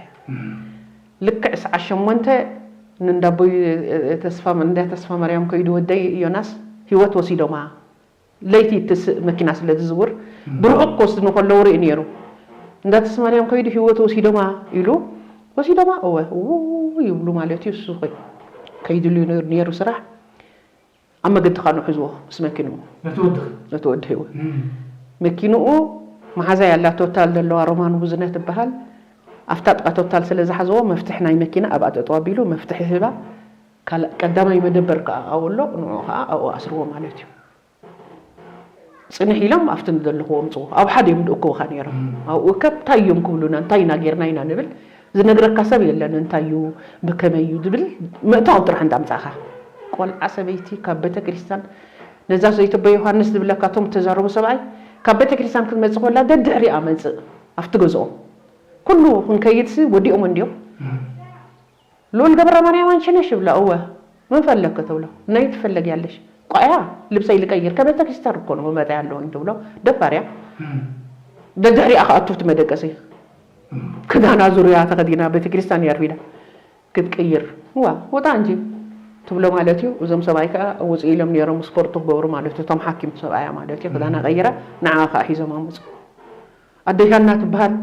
ልክዕ ሰዓት ሸሞንተ ንእንዳቦይ ተስፋ፣ እንዳ ተስፋ ማርያም ከይዱ ወደይ ዮናስ ህይወት ወሲዶማ። ለይቲ ትስእ መኪና ስለ ዝዝውር ብርሑቕ ክወስድኒ ከለዉ ርኢ ነይሩ። እንዳ ተስፋ ማርያም ከይዱ ህይወት ወሲዶማ ኢሉ፣ ወሲዶማ? እወ። ው ይብሉ ማለት እዩ። እሱ ከይ-፣ ከይድልዩ ነይሩ፣ ነይሩ ስራሕ። ኣብ መገዲ ኻኑ ሒዝዎ ምስ መኪንኡ። ነቲ ወዲ ኺ? ነቲ ወዲ ሒዝዎ። እም። መኪንኡ መሓዛይ ኣላ ቶታል ዘለዋ፣ ሮማን ውዝነ ትበሃል። ኣብታ ጥቓ ቶታል ስለ ዝሓዝዎ መፍትሕ ናይ መኪና ኣብኣ ጠጠው ኣቢሉ መፍትሒ ህባ። ካልእ ቀዳማይ መደበር ከኣ ኣብኡ ኣሎ፣ ንዕኡ ከኣ ኣብኡ ኣስርዎ ማለት እዩ። ጽንሕ ኢሎም ኣብቲ ንደለኽዎ ኣምጽዎ። ኣብ ሓደ እዮም ድእክቡኻ ነይሮም። እም። ኣብኡ ከ እንታይ እዮም ክብሉና፣ እንታይ ኢና ጌርና ኢና ንብል። ዝነግረካ ሰብ የለን፣ እንታይ እዩ፣ ብከመይ እዩ ዝብል ምእታው ጥራሕ እንዳምጻእኻ። ቆልዓ ሰበይቲ ካብ ቤተ ክርስቲያን፣ ነዛ ሰበይቲ ኣቦ ዮሃንስ ዝብለካ እቶም እተዛረቡ ሰብኣይ፣ ካብ ቤተ ክርስቲያን ክትመጽእ ከላ ደድሕሪኣ መጽእ፣ ኣብቲ ገዝኦም። ኩሉ ክንከይድሲ ወዲኦም እንድዮም። እም። ልዑል ገብረ ማርያም አንቺ ነሽ ይብላ። እወ። ምን ፈለክ ትብሎ። ነይ ትፈለጊያለሽ። ቆያ ልብሰይ ልቀይር፣ ከቤተ ክርስቲያን እኮ ነው መመጣ ያለውኝ ትብሎ። ደፋር እያ። እም። ደድሕሪኣ ከኣቱ እቲ መደቀሲ። እም። ክዳና ዙርያ ተኸዲና ቤተ ክርስቲያን እያ ኣርፊዳ። ክትቅይር። ዋ፣ ውጣ እንጂ ትብሎ ማለት እዩ። እዞም ሰብኣይ ከኣ ውፅእ ኢሎም ነይሮም ስፖርት ክገብሩ ማለት እዩ። እቶም ሓኪም ሰብኣያ ማለት እዩ። ክዳና እም። ቀይራ ንዓ ከኣ ሒዞም ኣመፁ። ኣደይ ሃና ትበሃል፣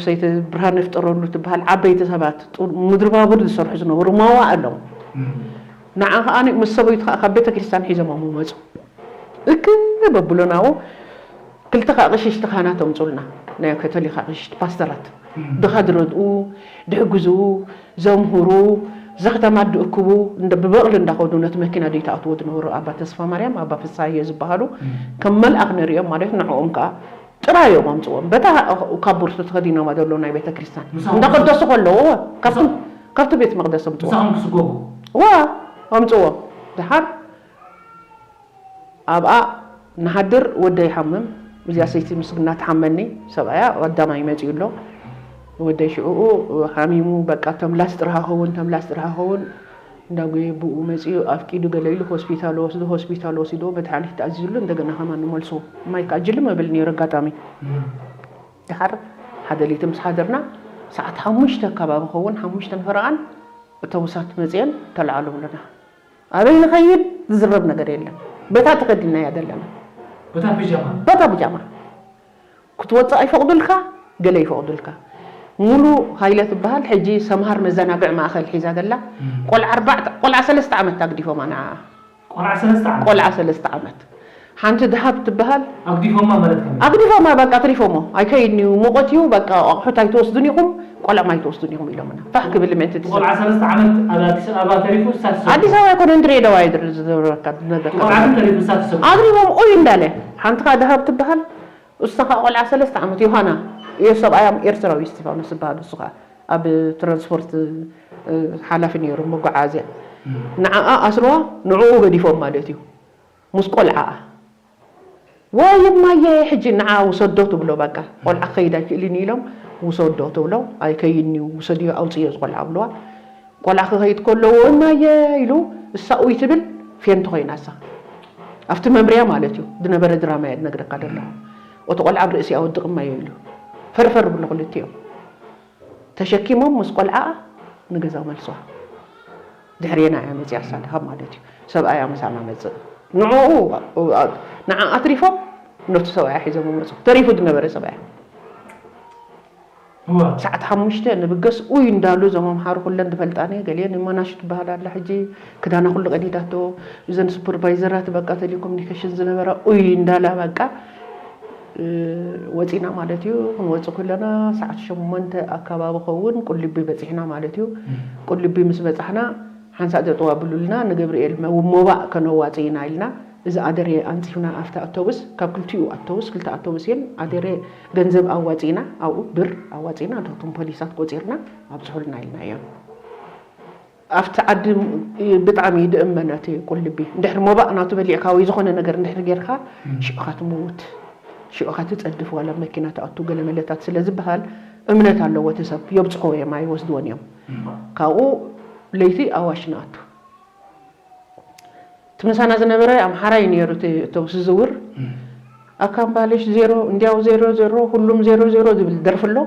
ሰይቲ ብርሃነ ፍጠረሉ ትበሃል፣ ዓበይቲ ሰባት፣ ጡ-፣ ምድሪ ባቡር ዝሰርሑ ዝነበሩ መዋእሎም። እም። ንዓ ከኣ ምስ ሰበይቱ ከኣ ካብ ቤተ ክርስቲያን ሒዞም መጹ። እክ በብሎ ናብኡ ክልተ ከኣ ቅሽሽቲ ካህናት ኣምጹልና፣ ናይ ካቶሊክ ቅሽሽቲ ፓስተራት። እም። ድኻ ድረድኡ፣ ድሕግዙ፣ ዘምህሩ፣ እዛ ከተማ ድእክቡ፣ እንደ-፣ ብበቕሊ እንዳኸዱ ነቲ መኪና ደይተኣትዎ ዝነበሩ ኣባ ተስፋ ማርያም፣ ኣባ ፍሳሃየ ዝበሃሉ፣ እም። ከም መልኣኽ ንሪኦም ማለት ንዕኦም ከኣ ጥራይ እዮም ኣምጽዎም። በታ ካብ ቡርቱ ተኸዲኖማ ዘለዉ ናይ ቤተ ክርስቲያን ምሳኹም እንዳቀደሱ ከለዉ፣ እወ፣ ካብቲ፣ ምሳ-፣ ካብቲ ቤት መቕደስ ኣምጽዎም። ምሳኹም ክስጎጉ? እወ፣ ኣምጽዎም። ደሓር ኣብኣ ንሓድር፣ ወደይ ይሓምም። እዚኣ ሰይቲ ምስግና ትሓመኒ፣ ሰብኣያ ቀዳማይ መጺኡ ኣሎ። ወደይ ሽዕኡ ሓሚሙ፣ በቃ ተምላስ ጥራሕ ኸውን፣ ተምላስ ጥራሕ ኸውን። እንዳጎየ ብኡ መጺኡ ኣፍቂዱ ገለ ኢሉ ሆስፒታል ወስዶ፣ ሆስፒታል ወሲድዎ መድሓኒት ተኣዚዙሉ እንደገና ከማን ንመልስዎ። ማይ ከኣ ጅልም እብል ነይሩ ኣጋጣሚ። እም። ድሓር ሓደ ለይቲ ምስ ሓደርና ሰዓት ሓሙሽተ ኣከባቢ ኸውን ሓሙሽተን ፈረቓን ኣውቶቡሳት መፅየን ተለዓሉ ብሉና። ኣበይ ንኸይድ ዝዝረብ ነገር የለን። በታ ተኸዲናያ ዘለና በታ ፒጃማ በታ ብጃማ ክትወፅእ ኣይፈቕዱልካ፣ ገለ ይፈቕዱልካ። ሙሉ ሃይለ ትበሃል ሕጂ ሰምሃር መዘናግዒ ማእኸል ሒዛ ዘላ ቆልዓ ኣርባዕተ ቆልዓ ሰለስተ ዓመት ኣግዲፎማ ንዓ ቆልዓ ሰለስተ ዓመት ቆልዓ ሰለስተ ዓመት ሓንቲ ድሃብ ትበሃል ኣግዲፎማ ማለት ከመይ? ኣግዲፎማ በቃ ትሪፎሞ ኣይከይድን እዩ ሙቐት እዩ በቃ ኣቑሑት ኣይትወስዱን ኢኹም ቆልዖም ኣይትወስዱን ኢኹም ኢሎምና ፋሕ ክብል ምእንቲ ትሰብ ቆልዓ ሰለስተ ዓመት ኣብ ኣዲስ ኣበባ ተሪፉ እሳት ሰብ ኣዲስ ኣበባ ኣይኮነ እንድሬ ደዋ እዩ ዝር- ዝረካ ዝነገርካ ቆልዓ ግን ተሪፉ እሳት ሰብ ኣግዲፎም ኡይ እንዳለ ሓንቲ ከዓ ድሃብ ትበሃል እሳ ከዓ ቆልዓ ሰለስተ ዓመት ዮሃና እዮ ሰብኣያም ኤርትራዊ እስቲፋኖስ ዝበሃል እሱ ከዓ ኣብ ትራንስፖርት እ፣ ሓላፊ ነይሩ መጓዓዝያ ንዓኣ ኣስርዋ ንዕኡ ገዲፎም ማለት እዩ ምስ ቆልዓኣ ወይ እማየ ሕጂ ንዓ ውሰዶ ትብሎ በቃ ቆልዓ ክኸይድ ኣይክእልን ኢሎም ውሰዶ ትብሎ ኣይከይድን እዩ ውሰድዮ ኣውፅዮ ዝቆልዓ ብልዋ ቆልዓ ክኸይድ ከሎ ወይ እማየ ኢሉ እሳ ኡይ ትብል ፌንት ኮይና እሳ ኣብቲ መምርያ ማለት እዩ ዝነበረ ድራማ እየ ዝነግረካ ዘለኹ እቲ ቆልዓ ኣብ ርእሲኣ ወድቕ እማየ ኢሉ ፈርፈር ብሎ ክልቲኦም ተሸኪሞም ምስ ቆልዓኣ ንገዛ መልስዋ ድሕሬና እያ መፅያ ሳድሃብ ማለት እዩ ሰብኣያ ምሳና መፅእ ንዕኡ ንዓ ኣትሪፎም ነቱ ሰብኣያ ሒዞም መፁ ተሪፉ ዝነበረ ሰብኣያ ሰዓት ሓሙሽተ ንብገስ ኡይ እንዳሉ እዞም ኣምሓሩ ኩለን ዝፈልጣኒ ገሊአን እማናሹ ትበሃል ኣላ ሕጂ ክዳና ኩሉ ቀዲዳቶ እዘን ሱፐርቫይዘራት በቃ ቴሌኮሙኒኬሽን ዝነበራ ኡይ እንዳላ በቃ ወፂና ማለት እዩ ክንወፅእ ከለና ሰዓት ሸሞንተ ኣካባቢ ኸውን ቁልቢ በፂሕና ማለት እዩ ቁልቢ ምስ በፃሕና ሓንሳእ ጠጠው ኣብሉልና ንገብርኤል ሞባእ ከነዋፅእ ኢና ኢልና እዚ ኣደሬ ኣንፂፍና ኣብቲ ኣቶብስ ካብ ክልቲኡ ኣቶብስ ክልተ ኣቶብስ እየን ኣደሬ ገንዘብ ኣዋፂና ኣብኡ ብር ኣዋፂና እቶም ፖሊሳት ቆፂርና ኣብፅሑልና ኢልና እዮም ኣብቲ ዓዲ ብጣዕሚ እዩ ድእመን እቲ ቁልቢ እንድሕር ሞባእ ናቱ በሊዕካ ወይ ዝኾነ ነገር እንድሕር ጌርካ ሽዑኻ ትምውት ሽዑኻ ትፀድፍ ዋላ መኪና ትኣቱ ገለ መለታት ስለ ዝበሃል እምነት ኣለዎ እቲ ሰብ የብፅሕዎ እዮም ኣይወስድዎን እዮም ካብኡ ለይቲ ኣዋሽ ንኣቱ እቲ ምሳና ዝነበረ ኣምሓራይ ነይሩ እቲ ተውሲ ዝውር ኣካምባልሽ ዜሮ እንዲያው ዜሮ ዜሮ ሁሉም ዜሮ ዜሮ ዝብል ደርፊ ኣሎ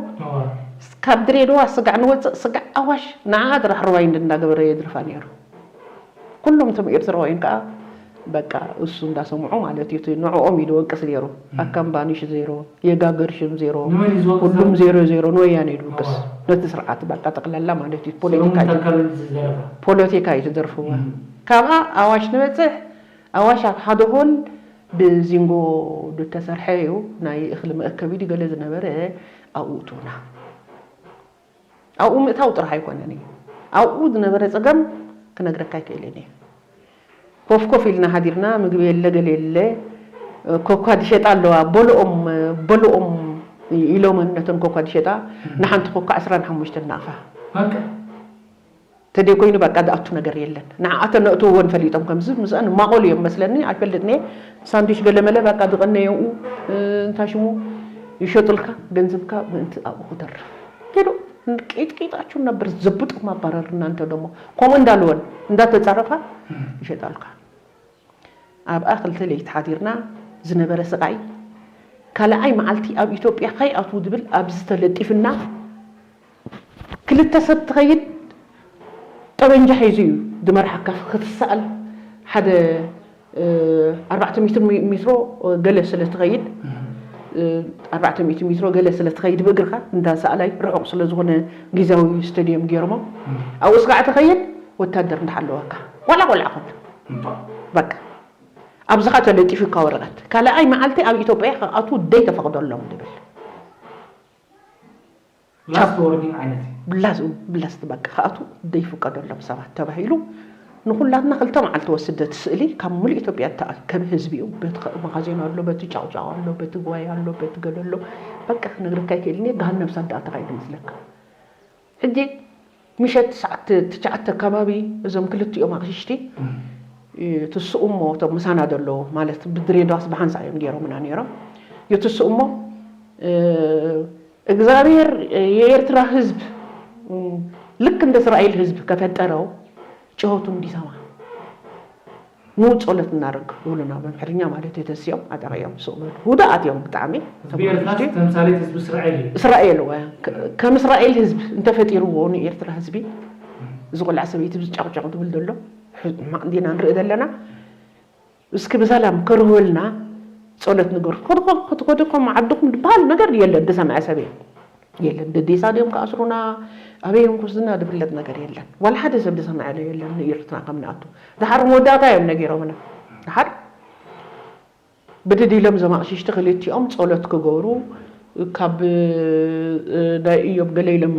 ካብ ድሬዳዋ ስጋዕ ንወፅእ ስጋዕ ኣዋሽ ንዓ ጥራሕ ርዋይንድ እንዳገበረ የድርፋ ነይሩ ኩሎም እቶም ኤርትራውያን ከዓ በቃ እሱ እንዳሰምዑ ማለት እዩ እቲ ንዕኦም እዩ ድወቅስ ነይሩ ኣካምባንሽ ዜሮ የጋገርሽም ዜሮ ንመን እዩ ዝወቅስ ሁሉም ነይሩ? ዜሮ ዜሮ ንወያነ እዩ ድውቅስ እዋ። ነቲ ስርዓት በቃ ጠቅላላ ማለት እዩ ሰሎሙን ፖለቲካ እዩ ተካሉ ዝደረፋ ፖለቲካ እዩ ትደርፍዋ እም። ካብኣ ኣዋሽ ንበፅሕ ኣዋሽ ኣብ ሓደ ሆል ብዚንጎ ዝተሰርሐ እዩ ናይ እኽሊ መእከቢ ድዩ ገለ ዝነበረ ኣብኡ እትውና ኣብኡ ምእታው ጥራሕ ኣይኮነን እዩ ኣብኡ ዝነበረ ፀገም ክነግረካ ኣይክእልን እየ ኮፍ ኮፍ ኢልና ሓዲርና ምግቢ የለ ገለ የለ ኮኳ ድሸጣ ኣለዋ በልኦም በልኦም ኢሎመን ነተን ኮኳ ድሸጣ ንሓንቲ ኮኳ ዕስራን ሓሙሽተን ናቕፋ በቃ ተደይ ኮይኑ በቃ ዝኣቱ ነገር የለን ንዓኣተን ነእትውወን ፈሊጦም ከምዚ ምስአን ማቆል እዮም መስለኒ ኣይፈልጥን እየ ሳንዱሽ ገለመለ በቃ ዝቀነየኡ እንታይ ሽሙ ይሸጡልካ ገንዘብካ ምእንቲ ኣብኡ ክተርፍ ኪዱ ቂጥቂጣችሁ ነበር ዘብጡ ማባረር እናንተ ደሞ ከምኡ እንዳልወን እንዳተጻረፋ ይሸጣልካ ኣብኣ ክልተ ለይቲ ሓዲርና ዝነበረ ስቃይ ካልኣይ መዓልቲ ኣብ ኢትዮጵያ ከይኣትዉ ዝብል ኣብዚ ተለጢፍና ክልተ ሰብ ትኸይድ ጠበንጃ ሒዙ እዩ ዝመርሓካ ክትሰኣል ሓደ ኣርባዕተ ሚትር ሜትሮ ገለ ስለ ትኸይድ ኣርባዕተ ሚእቲ ሜትሮ ገለ ስለ ትኸይድ ብእግርካ እንዳ ሰኣላይ ርሑቕ ስለ ዝኾነ ግዜያዊ ስቴድየም ገይሮሞ ኣብኡ ስጋዕ ትኸይድ ወታደር እንዳሓለወካ ቆልዓ ቆልዓ ኮን በቃ ኣብዚ ኸ ተለጢፉካ ወረቐት ካልኣይ መዓልቲ ኣብ ኢትዮጵያ ክኣትዉ ደይተፈቕደሎም ዝብል ላስት ዎርኒንግ ዓይነት እዩ ብላስ ብላስት በቃ ክኣትዉ ዘይፍቀደሎም ሰባት ተባሂሉ ንኹላትና ክልተ መዓልቲ ወስደት ስእሊ ካብ ሙሉእ ኢትዮጵያ እተኣከበ ህዝቢ እዩ በቲ መኻዜን ኣሎ በቲ ጫውጫው ኣሎ በቲ ጓይ ኣሎ በቲ ገለ ኣሎ በቃ ክነግረካ ይክእል እየ ገሃነብ ሳት ደኣ ተኻይዱ መስለካ ሕጂ ምሸት ሰዓት ትሽዓተ ኣከባቢ እዞም ክልቲኦም ኣቕሽሽቲ ትስኡ እሞ እቶም ምሳና ዘለዉ ማለት ብድሬዳዋስ ብሓንሳ እዮም ገይሮምና ነይሮም ይትስኡ እሞ እግዚኣብሔር የኤርትራ ህዝብ ልክ እንደ እስራኤል ህዝብ ከፈጠረው ጭሆቱ እንዲሰማ ንኡ ጸሎት እናረግ ይብሉና፣ ብኣምሓርኛ ማለት እዩ። ተሲኦም ኣጠቂኦም ስቕ በሉ። ህዱኣት እዮም ብጣዕሚ። ህዝቢ ኤርትራስ ተምሳሌት ህዝቢ እስራኤል እዩ። እስራኤል ወ ከም እስራኤል ህዝብ እንተፈጢርዎ ንኤርትራ ህዝቢ፣ እዚ ቆልዓ ሰበይቲ ዝጫቕጫቕ ዝብል ዘሎ ሕማቕ እንዲና ንርኢ ዘለና። እስኪ ብሰላም ከርህወልና ጸሎት ንገር። ኮድኮድኮም ዓድኹም ዝበሃል ነገር የለን፣ ዝሰምዐ ሰብ የለን። የለን። ደዴሳ ድዮም ክኣስሩና፣ ኣበይ እዮም ክወስዱና ዝፍለጥ ነገር የለን። ዋላ ሓደ ሰብ ዝሰምዐ የለን። ንኤርትራ ከም ንኣቱ ድሓር መወዳእታ እዮም ነጊሮምና። ድሓር ብድድ ኢሎም እዞም ኣቕሽሽቲ ክልቲኦም ጸሎት ክገብሩ፣ ካብ ናይ እዮም ገለ ኢሎም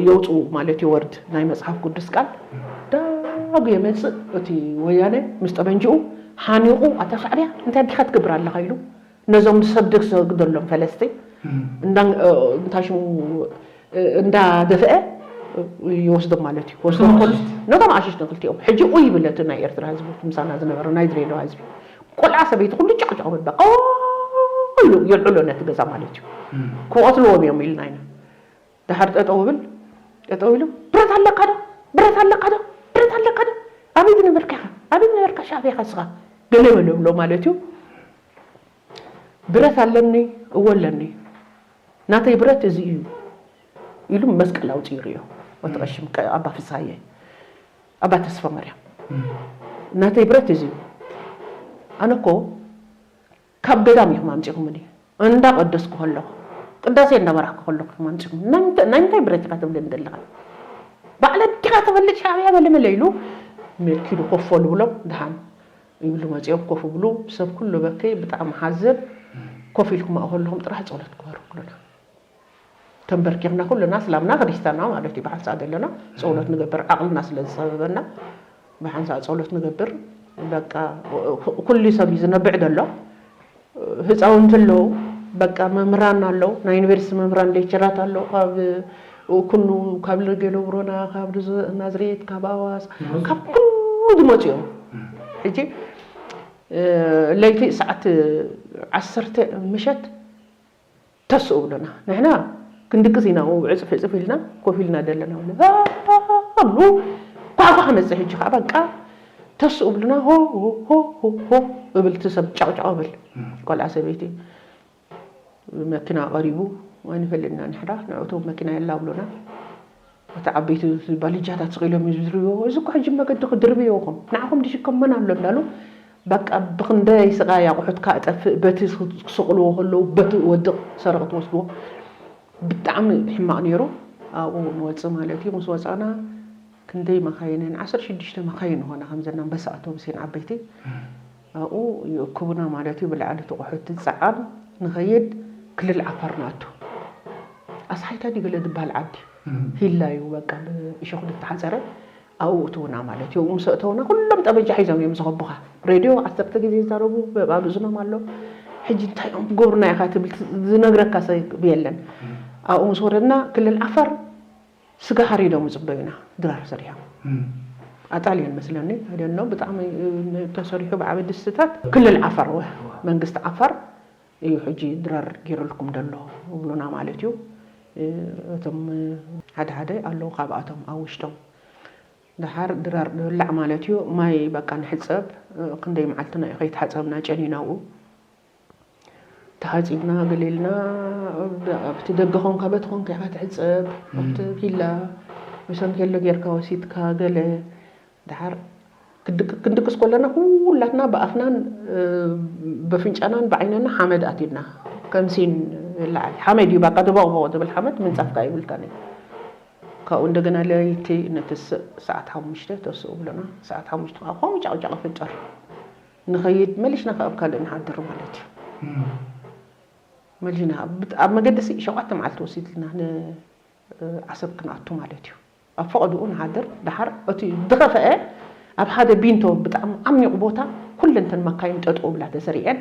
የውፅኡ ማለት እዩ ወርድ ናይ መፅሓፍ ቅዱስ ቃል። ዳጉ የመፅእ እቲ ወያነ ምስ ጠበንጅኡ ሓኒቑ፣ ኣታ ሻዕብያ እንታይ ዲኻ ትገብር ኣለኻ ኢሉ ነዞም ሰብ ደሰግደሎም ፈለስቲ እንዳ እንታይ ሽሙ እንዳደፍአ ይወስዶም ማለት እዩ። ወስዶም ነቶም ኣሽሽ ንክልቲኦም ሕጂ ኡይ ይብል እቲ ናይ ኤርትራ ህዝቢ ምሳና ዝነበረ ናይ ድሬዳዋ ህዝቢ ቆልዓ ሰበይቲ ኩሉ ጭቕጭቕ በቃ ኩሉ የልዕሎ ነቲ ገዛ ማለት እዩ። ክቐትልዎም እዮም ኢልና ኢና። ድሓር ጠጠው ብል ጠጠው ኢሉ ብረት ኣለካ ዶ ብረት ኣለካ ዶ ብረት ኣለካ ዶ ኣበይ ዝነበርካ ኢኻ ኣበይ ዝነበርካ ሻዕብያ ኢኻ ንስኻ ገለ በለ ብሎ ማለት እዩ። ብረት ኣለኒ እወ ኣለኒ ናተይ ብረት እዚ እዩ ኢሉ መስቀል ኣውፂኡ ይርእዮ። እቲ ቀሺ ኣባ ፍስሃየ ኣባ ተስፋማርያም ናተይ ብረት እዚ እዩ። ኣነ እኮ ካብ ገዳም ኢኹም ኣምፂኹምኒ እንዳቀደስኩ ከለኹ ቅዳሴ እንዳመራሕኩ ከለኹ ኢኹም ኣምፂኹም ናይ ምንታይ ብረት ኢኻ ትብለኒ ዘለኻ ባዕለ ዲኻ ትፈልጥ ሻዕብያ በለ መለ ኢሉ መኪዱ ኮፍ በሉ ብሎም ድሓን ይብሉ መፂኦም ኮፍ ይብሉ ሰብ ኩሉ በከይ ብጣዕሚ ሓዝን ኮፍ ኢልኩም ኣብኡ ከለኹም ጥራሕ ፀሎት ግበሩ ይብሉና። ተንበርኪኽና ኩልና እስላምና ክርስቲያንና ማለት እዩ ብሓንሳእ ዘለና ፀሎት ንገብር ዓቕልና ስለ ዝፀበበና ብሓንሳእ ፀሎት ንገብር በቃ ኩሉ ሰብ እዩ ዝነብዕ ዘሎ ህፃውንቲ ኣለዉ በቃ መምህራን ኣለዉ ናይ ዩኒቨርሲቲ መምህራን ሌክቸራት ኣለዉ ካብ ኩሉ ካብ ለገሎ ብሮና ካብ ናዝሬት ካብ ኣዋሳ ካብ ኩሉ ዝመፁ እዮም ሕጂ ለይቲ ሰዓት ዓሰርተ ምሸት ተስኡ ብሉና ንሕና ክንድቅስ ኢና ዕፅፍ ዕፅፍ ኢልና ኮፍ ኢልና ዘለና ብሉ ኳኳ መፅእ ሕጂ ከዓ በቃ ተስኡ ብሉና ሆ እብል እቲ ሰብ ጫቕጫቕ እብል ቆልዓ ሰበይቲ መኪና ቀሪቡ ኣይንፈልጥና ንሕና ንዕቶም መኪና የላ ብሉና እቲ ዓበይቲ ባልጃታት ስቕ ኢሎም እዩ ዝድርብዎ እዚ እኮ ሕጂ መገዲ ክድርብዮ ኢኹም ንዓኹም ድሽከም መን ኣሎ እንዳሉ በቃ ብኽንደይ ስቓይ ኣቑሑትካ እጠፍእ በቲ ክስቕልዎ ከለዉ በቲ ወድቕ ሰረቕ ትወስድዎ ብጣዕሚ ሕማቕ ነይሩ ኣብኡ ንወፅእ ማለት እዩ ምስ ወፃና ክንደይ መኻይንን ዓሰርተ ሽዱሽተ መኻይን ዝኾና ከምዘና ኣንበሳ ኣውቶቡስን ዓበይቲ ኣብኡ ይእክቡና ማለት እዩ ብላዕሊ እቲ ቑሑት ዝፀዓን ንኸይድ ክልል ዓፋር ንኣቱ ኣስሓይታ ድዩ ገለ ዝበሃል ዓዲ ሂላ እዩ በቃ ብእሾኽ ዝተሓፀረ ኣብኡ እትውና ማለት እዩ ምስ ኣእተውና ኩሎም ጠበንጃ ሒዞም እዮም ዝኸቡኻ ሬድዮ ዓሰርተ ግዜ ይዛረቡ ኣብ እዝኖም ኣሎ ሕጂ እንታይ እዮም ክገብሩና ኢኻ ትብል ዝነግረካ ሰብ የለን ኣብኡ ምስ ወረድና ክልል ዓፋር ስጋ ሓሪዶም ይፅበዩና ድራር ሰሪሖም ኣጣልዮን መስለኒ ደኖ ብጣዕሚ ተሰሪሑ ብዓበ ድስትታት ክልል ዓፋር መንግስቲ ዓፋር እዩ ሕጂ ድራር ገይሩልኩም ደሎ ይብሉና ማለት እዩ። እቶም ሓደ ሓደ ኣለዉ ካብኣቶም ኣብ ውሽጦም ደሓር ድራር ንብላዕ ማለት እዩ። ማይ በቃ ንሕፀብ ክንደይ መዓልትና እዩ ከይተሓፀብና ጨኒና ኣብኡ ተሓፂብና ገለ ኢልና ኣብቲ ደገ ኾንካ በቲ ኾንካ ኢኻ ትሕፀብ ኣብቲ ቪላ ብሰንኬሎ ጌርካ ወሲድካ ገለ ደሓር ክንድቅስ ከለና ኩላትና ብኣፍናን በፍንጫናን ብዓይነና ሓመድ ኣትዩና ከም ሲን ይለዓል ሓመድ እዩ በቃ ድበቕበቕ ዝብል ሓመድ ምንፃፍካ ይብልካን እዩ ካብኡ እንደገና ለይቲ ነቲ ሰዓት ሓሙሽተ ተስኡ ብለና ሰዓት ሓሙሽተ ከዓ ከምኡ ጫቕጫቕ ፍጠር ንኸይድ መሊስና ከዓ ኣብ ካልእ ንሓድር ማለት እዩ መሊስና ኣብ መገዲ ሸውዓተ መዓልቲ ወሲድልና ዓሰብ ክንኣቱ ማለት እዩ። ኣብ ፈቐድኡ ንሓድር። ደሓር እቲ ዝኸፍአ ኣብ ሓደ ቢንቶ ብጣዕሚ ዓሚቕ ቦታ ኩለን እተን መካይን ጠጠው ይብላ ተሰሪዐን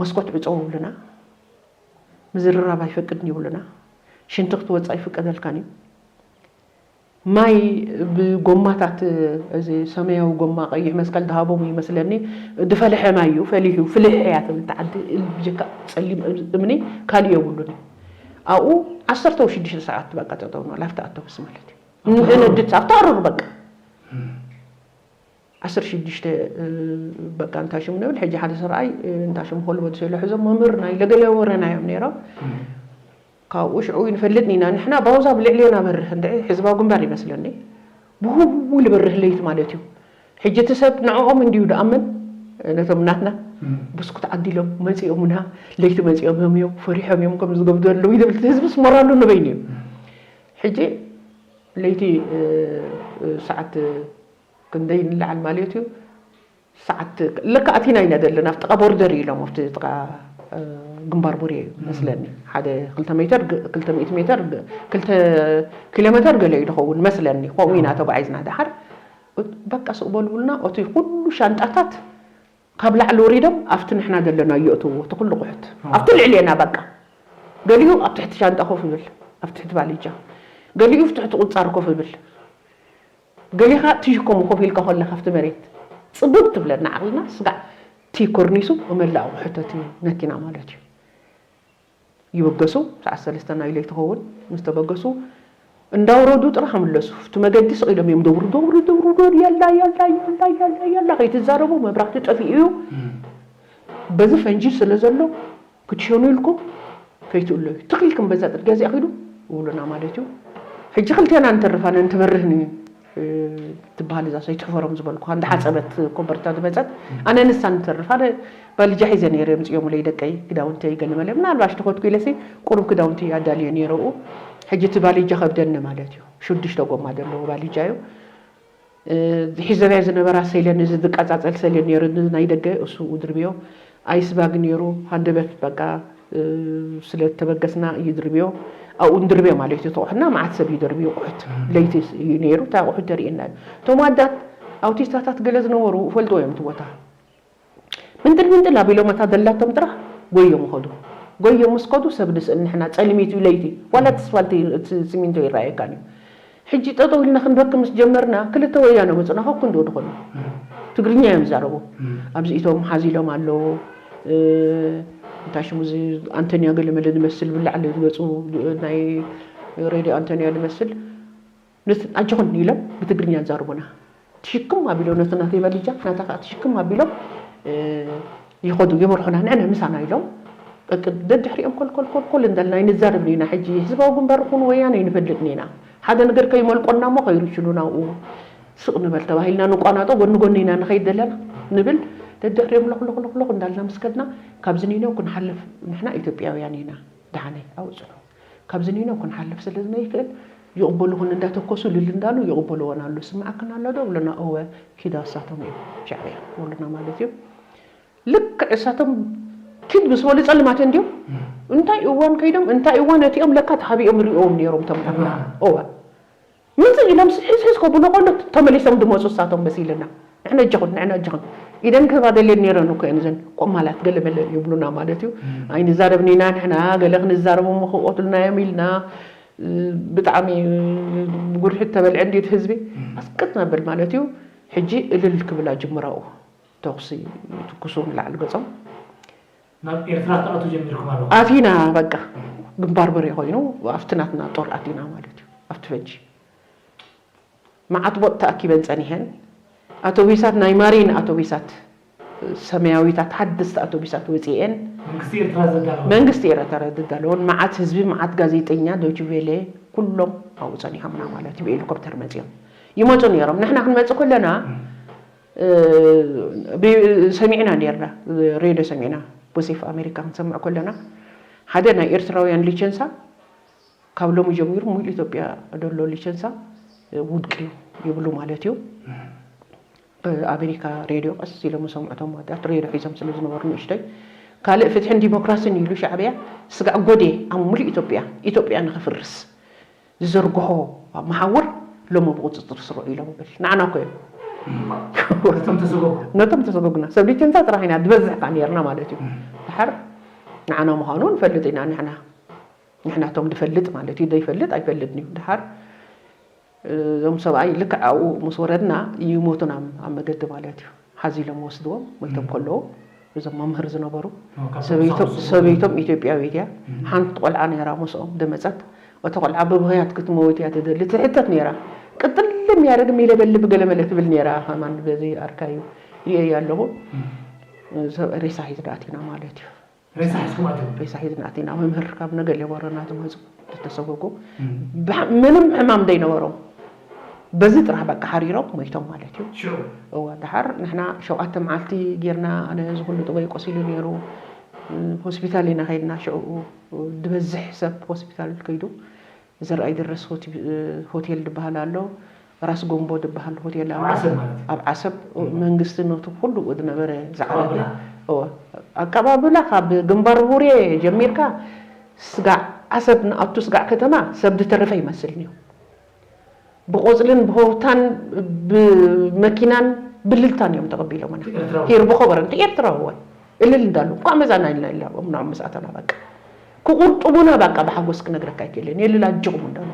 መስኮት ዕጸው ይብሉና። ምዝርራብ ኣይፈቅድን ይብሉና። ሽንቲ ክትወጽእ ኣይፍቀደልካን እዩ። ማይ ብጎማታት እዚ ሰማያዊ ጎማ ቀይሕ መስቀል ዝሃቦም ይመስለኒ ዝፈልሐ ማይ እዩ ፈሊሑ ፍልሕ እያ ትብል እታ ዓዲ ብጀካ ጸሊም እምኒ ካልእ የብሉን እዩ ኣብኡ ዓሰርተ ወይ ሽዱሽተ ሰዓት በቃ ጠጠው ንበል ኣብቲ ኣተውስ ማለት እዩ ንእነድት ኣብቲ ኣሩር በቃ ዓሰርተ ሽዱሽተ በቃ እንታ ሽሙ ንብል ሕጂ ሓደ ሰብኣይ እንታ ሽሙ ከልቦ ተሰሎ ሕዞም መምህር ናይ ለገለ ወረና እዮም ነይሮም። ካብኡ ሽዑ ንፈልጥኒ ኢና ንሕና ባውዛ ብልዕልና በርህ እንድዒ ህዝባዊ ግንባር ይመስለኒ ብህው ዝበርህ ለይቲ ማለት እዩ። ሕጂ እቲ ሰብ ንዕኦም እንድዩ ደኣምን ነቶም ናትና ብስኩት ዓዲሎም መፂኦምና ለይቲ መፂኦም እዮም እዮም ፈሪሖም እዮም ከም ዝገብዱ ኣለዉ ይብል ህዝብስ ሞራሉ ንበይኑ እዩ። ሕጂ ለይቲ ሰዓት ክንደይ ንለዓል ማለት እዩ። ሰዓት ለካ ኣቲና ኢና ዘለና ኣብ ጥቓ ቦርደር ኢሎም ኣብቲ ጥቓ ግንባር ቡሬ እዩ መስለኒ ሓደ ክልተ ሜተር ክልተ ሚእቲ ሜተር ክልተ ኪሎ ሜተር ገለ እዩ ዝኸውን መስለኒ። ከምኡ ኢና ተጓዒዝና ደሓር በቃ ስቕ በልቡልና እቲ ኩሉ ሻንጣታት ካብ ላዕሊ ወሪዶም ኣብቲ ንሕና ዘለና እየእትዎ እቲ ኩሉ ቁሑት ኣብቲ ልዕሌና በቃ ገሊኡ ኣብ ትሕቲ ሻንጣ ኮፍ ይብል ኣብ ትሕቲ ባልጃ ገሊኡ ኣብ ትሕቲ ቁፃር ኮፍ ይብል ገሊኻ ትሽከሙ ኮፍ ኢልካ ከለኻ ኣብቲ መሬት ፅብብ ትብለና ዓቕልና ስጋዕ እቲ ኮርኒሱ መላእ ኣቑሑት እቲ መኪና ማለት እዩ። ይበገሱ ሰዓት ሰለስተ ናይ ለይቲ ኸውን ምስ ተበገሱ እንዳውረዱ ጥራሕ ምለሱ። እቲ መገዲ ስቕ ኢሎም እዮም ደብሩ ደብሩ ደብሩ ደብሩ የላ የላ የላ የላ የላ ከይትዛረቡ መብራህቲ ጠፊኡ እዩ። በዚ ፈንጂ ስለ ዘሎ ክትሸኑ ኢልኩም ከይትእለዩ ትኽልክም በዛ ጥርጊያ እዚኣ ኺዱ ይብሉና ማለት እዩ። ሕጂ ክልቴና ንተርፍ ኣነ ንትበርህኒ ትበሃል እዛ ሰይትሕፈሮም ዝበልኩ እንዳ ሓፀበት ኮበርታ ዝመፀት ኣነ ንሳ ንተርፍ ኣነ ባልጃ ሒዘ ነይረ የምፅኦምለይ ደቀይ ክዳውንተይ ገለመለ ምናልባሽ ተኸትኩ ኢለሲ ቁሩብ ክዳውንቲ ኣዳልየ ነይረኡ። ሕጂ እቲ ባልጃ ከብደኒ ማለት እዩ። ሽዱሽተ ጎማ ዘለዎ ባልጃ እዩ። ዝሒዘናዮ ዝነበራ ሰይለን እዚ ዝቃጻጸል ሰይለን ነይሩ ናይ ደገ እሱ ድርብዮ ኣይስባግ ነይሩ ሃንደበት በቃ ስለ ተበገስና እዩ ድርብዮ ኣብኡ ንድርብዮ ማለት እዩ ተቑሕና መዓት ሰብ እዩ ደርብዮ ቁሑት ለይቲ እዩ ነይሩ እታ ቁሑት ተርእየና እዩ እቶም ኣዳት ኣውቲስታታት ገለ ዝነበሩ እፈልጥዎ እዮም እቲ ቦታ ምንጥል ምንጥል ኣቢሎም እታ ደላቶም ጥራሕ ጎዮም ኸዱ። ጎዮም ምስ ከዱ ሰብ ንስእል ንሕና ጸልሚት እዩ ለይቲ ዋላ እቲ ስፋልቲ እቲ ሲሚንቶ ይረኣየካን እዩ። ሕጂ ጠጠው ኢልና ክንበኪ ምስ ጀመርና ክልተ ወያነ መጹና ከኩ እንዶ ድኾኑ ትግርኛ እዮም ዝዛረቡ ኣብዚ ኢቶም ሓዚሎም ኣለዉ እንታይ ሽሙ እዚ ኣንቶኒያ ገለመለ ዝመስል ብላዕሊ ዝገጹ ናይ ሬድዮ ኣንቶኒያ ዝመስል ኣጆኹን ኢሎም ብትግርኛ ይዛረቡና። ትሽክም ኣቢሎም ነቲ ናተይ ባልጃ ናታ ከዓ ትሽክም ኣቢሎም ይኸዱ ይመርሑና ንዕና ምሳና ኢሎም ደድሕሪኦም ኮልኮልኮልኮል እንዳልና ኣይንዛረብን ኢና ሕጂ ህዝባዊ ግንባር ይኹን ወያነ ኣይንፈልጥን ኢና ሓደ ነገር ከይመልቆና እሞ ከይርሽኑና ኣብኡ ስቕ ንበል ተባሂልና ንቋናጦ ጎኒ ጎኒ ኢና ንኸይድ ዘለና ንብል ደድሕሪኦም ሎኽሎኽሎኽሎኽ እንዳልና ምስ ከድና ካብዚ ኒኖ ክንሓልፍ ንሕና ኢትዮጵያውያን ኢና ደሓነይ ኣብኡ ፅንሑ ካብዚ ኒኖ ክንሓልፍ ስለ ዝነይክእል ይቕበሉኽን እንዳተኮሱ ልል እንዳሉ ይቕበልወን ኣሎ። ስምዓክን ኣሎ ዶ? ብሎና። እወ ኪዳ እሳቶም እዮም ሻዕብያ ይብሉና ማለት እዩ። ልክዕ እሳቶም ኪድ ምስ በሉ ጸልማት እንድዮም እንታይ እዋን ከይዶም እንታይ እዋን እቲኦም ለካ ተሃቢኦም ሪኦም ነይሮም ተምሃርና። እወ ምጽእ ኢሎም ሕዝሕዝ ከብሉ ከሎ ተመሊሶም ድመጹ እሳቶም በሲልና ንሕና እጃኹን ንሕና እጃኹን ኢደን ክህባ ደልየን ነይረን እኮ እየን እዘን ቆማላት ገለመለ ይብሉና ማለት እዩ ኣይንዛረብን ኢና ንሕና ገለ ክንዛረቦም ክቆትሉና እዮም ኢልና ብጣዕሚ ጉድሕት ተበልዐ እንዴት ህዝቢ ኣስቅጥ ነብል ማለት እዩ ሕጂ እልል ክብላ ጅምራኡ ተኩሲ ትኩሱ ንላዕሊ ገጾም ናብ ኤርትራ ክትኣቱ ጀሚርኩም ኣለኹም ኣቲና በቃ ግንባር በሬ ኮይኑ ኣብቲ ናትና ጦር ኣቲና ማለት እዩ ኣብቲ ፈጂ መዓት ቦጥ ተኣኪበን ጸኒሐን ኣቶቢሳት ናይ ማሪን ኣቶቢሳት ሰማያዊታት ሓደስቲ ኣቶቢሳት ወጺኤን መንግስቲ ኤርትራ ዘዳለወ መንግስቲ ኤርትራ ዘዳለወን መዓት ህዝቢ መዓት ጋዜጠኛ ዶችቬሌ ኩሎም ኣብኡ ጸኒሖምና ማለት እዩ ብሄሊኮፕተር መጺኦም ይመጹ ነይሮም ንሕና ክንመጽእ ከለና ሰሚዕና ነርና ሬድዮ ሰሚዕና ቦሴፍ ኣሜሪካ ክንሰምዕ ከለና ሓደ ናይ ኤርትራውያን ሊቸንሳ ካብ ሎሚ ጀሚሩ ሙሉእ ኢትዮጵያ ዘሎ ሊቸንሳ ውድቂ እዩ ይብሉ ማለት እዩ። ኣሜሪካ ሬድዮ ቀስ ኢሎም ዝሰምዑ እቶም ኣዳት ሬድዮ ሒዞም ስለ ዝነበሩ ንእሽተይ ካልእ ፍትሕን ዲሞክራስን ኢሉ ሻዕብያ ስጋዕ ጎዴ ኣብ ሙሉእ ኢትዮጵያ ኢትዮጵያ ንኽፍርስ ዝዘርግሖ መሓውር ሎሚ ብቁፅፅር ስር ውዒሎም ይብል ንዓና እኮ እዮም ነቶም ተሰጎጉና ሰብ ሊቸንሳ ጥራሕ ኢና ዝበዝሕ ከዓ ነርና ማለት እዩ ድሓር ንዓና ምዃኑ ንፈልጥ ኢና ንሕና ንሕና እቶም ድፈልጥ ማለት እዩ ደይፈልጥ ኣይፈልጥን እዩ ድሓር እዞም ሰብኣይ ልክዕ ኣብኡ ምስ ወረድና ይሞቱና ኣብ መገዲ ማለት እዩ ሓዚሎም ወስድዎም ሞይቶም ከለዉ እዞም መምህር ዝነበሩ ሰበይቶም ኢትዮጵያዊት እያ ሓንቲ ቆልዓ ነይራ ምስኦም ደመፀት እታ ቆልዓ ብብኽያት ክትመውት እያ ትደሊ ትሕተት ነይራ ቅጥል እንደሚያደርግ የሚለበልብ ገለመለ ትብል ነይራ። ከማን በዚ ኣርካዩ ርእየ ኣለኹ። ሰብ ሬሳ ሒዝና ኣቲና ማለት እዩ። ሬሳ ሒዝኩም ኣትዮም? ሬሳ ሒዝና ኣቲና። መምህር ካብ ነገሌ ቦረና ዝመፁ ዝተሰጎጉ፣ ምንም ሕማም ዘይነበሮም፣ በዚ ጥራሕ በቃ ሓሪሮም ሞይቶም ማለት እዩ። ሽዑ እወ፣ ደሓር ንሕና ሸውዓተ መዓልቲ ጌርና፣ ኣነ እዚ ኩሉ ጥበይ ቆሲሉ ነይሩ። ሆስፒታል ኢና ከይድና፣ ሽዑ ዝበዝሕ ሰብ ሆስፒታል ከይዱ። ዘርኣይ ደረስ ሆቲ-፣ ሆቴል ዝበሃል ኣሎ፣ ራስ ጎምቦ ዝበሃል ሆቴል ኣሎ። ኣብ ዓሰብ ማለት እዩ። ኣብ ዓሰብ መንግስቲ ነቲ ኩሉ ዝነበረ ዝዓረፈ ኣቀባብላ። እወ፣ ኣቀባብላ ካብ ግንባር ቡሬ ጀሚርካ ስጋዕ ዓሰብ ንኣቱ ስጋዕ ከተማ ሰብ ዝተረፈ ይመስል ነይሩ። ብቆፅልን ብሆታን ብመኪናን ብልልታን እዮም ተቐቢሎምና። ኤርትራዊ። ሂር ብኸበረ፣ እቲ ኤርትራዊ እዋን እልል እንዳሉ፣ "እንኳዕ መጻና" ኢልና ኢልና፣ ምናምን ምስ ኣተና በቃ ክቁርጥሙና በቃ ብሓጎስ ክነግረካ ኣይክእልን። "የልል ኣጆኹም" እንዳሉ።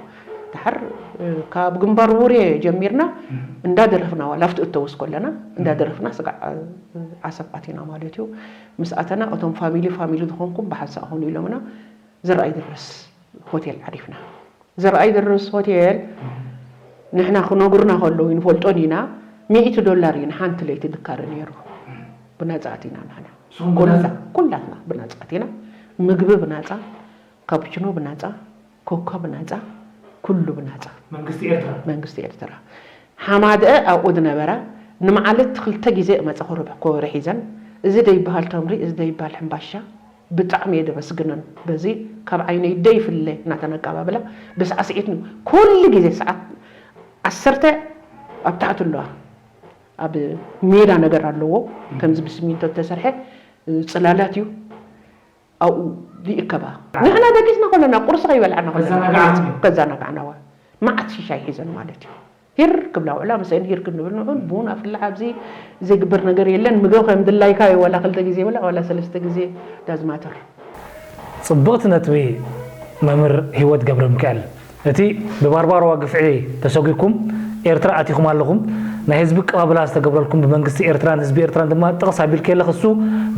ድሓር፣ እ፣ ካብ ግንባር ቡሬ ጀሚርና እንዳደረፍና፣ ዋላ ኣብቲ እተውስ ከለና እንዳደረፍና ስጋዕ፣ እ፣ ዓሰብ ኣቲና ማለት እዩ። ምስ ኣተና እቶም ፋሚሊ፣ ፋሚሊ ዝኾንኩም ብሓንሳእ ኹኑ ኢሎምና። ዘርኣይ ድረስ ሆቴል ዓሪፍና። ዘርኣይ ድረስ ሆቴል ንሕና ክነግሩና ከለዉ ይንፈልጦን ኢና። ሚእቲ ዶላር እዩ ንሓንቲ ለይቲ ድካሪ ነይሩ። ብነጻ ኣቲና ንሕና። ንስኹም ኩላ-፣ ብነጻ? ኩላትና ብነጻ ኣቲና። ምግቢ ብነጻ፣ ካፑችኖ ብነጻ፣ ኮካ ብነጻ፣ ኩሉ ብነጻ። መንግስቲ ኤርትራ? መንግስቲ ኤርትራ። ሓማደአ ኣብኡ ዝነበራ ንመዓልቲ ክልተ ግዜ እመጸ ኮረብ-፣ ኮረ ሒዘን። እዚ ደይበሃል ተምሪ፣ እዚ ደይበሃል ሕምባሻ። ብጣዕሚ እየ ደመስግነን። በዚ ካብ ዓይነይ ደይፍለ እናተን ኣቀባብላ ብሳዕስዒት ን-፣ ኩሉ ግዜ ሰዓት ዓሰርተ ኣብ ታሕቲ ኣለዋ። ኣብ ሜዳ ነገር ኣለዎ፣ ከምዚ ብስሚንቶ ዝተሰርሐ ጽላላት እዩ። ኣብኡ ይእከባ። ንሕና ደቂስና ከለና፣ ቁርሲ ከይበላዕና ከለና፣ ከዘናግዓና። ከዘናግዓናዋ። መዓት ሽሻይ ሒዘን ማለት እዩ። ሂር ክብላ ውዕላ፣ ምስአን ሂር ክንብል ንዑን ቡን ኣፍልሕ። ኣብዚ ዘይግበር ነገር የለን። ምግብ ከም ድላይካ እዩ፣ ዋላ ክልተ ግዜ ብላዕ፣ ዋላ ሰለስተ ግዜ፣ ዳዝማተር። ጽብቕቲ ነጥቢ መምህር ህይወት ገብረሚካኤል። እቲ ብባርባሮዋ ግፍዒ ተሰጒግኩም ኤርትራ ኣቲኹም ኣለኹም። ናይ ህዝቢ ኣቀባብላ ዝተገብረልኩም ብመንግስቲ ኤርትራን ህዝቢ ኤርትራን ድማ ጥቕስ ኣቢልኪ ኣለኺ። እሱ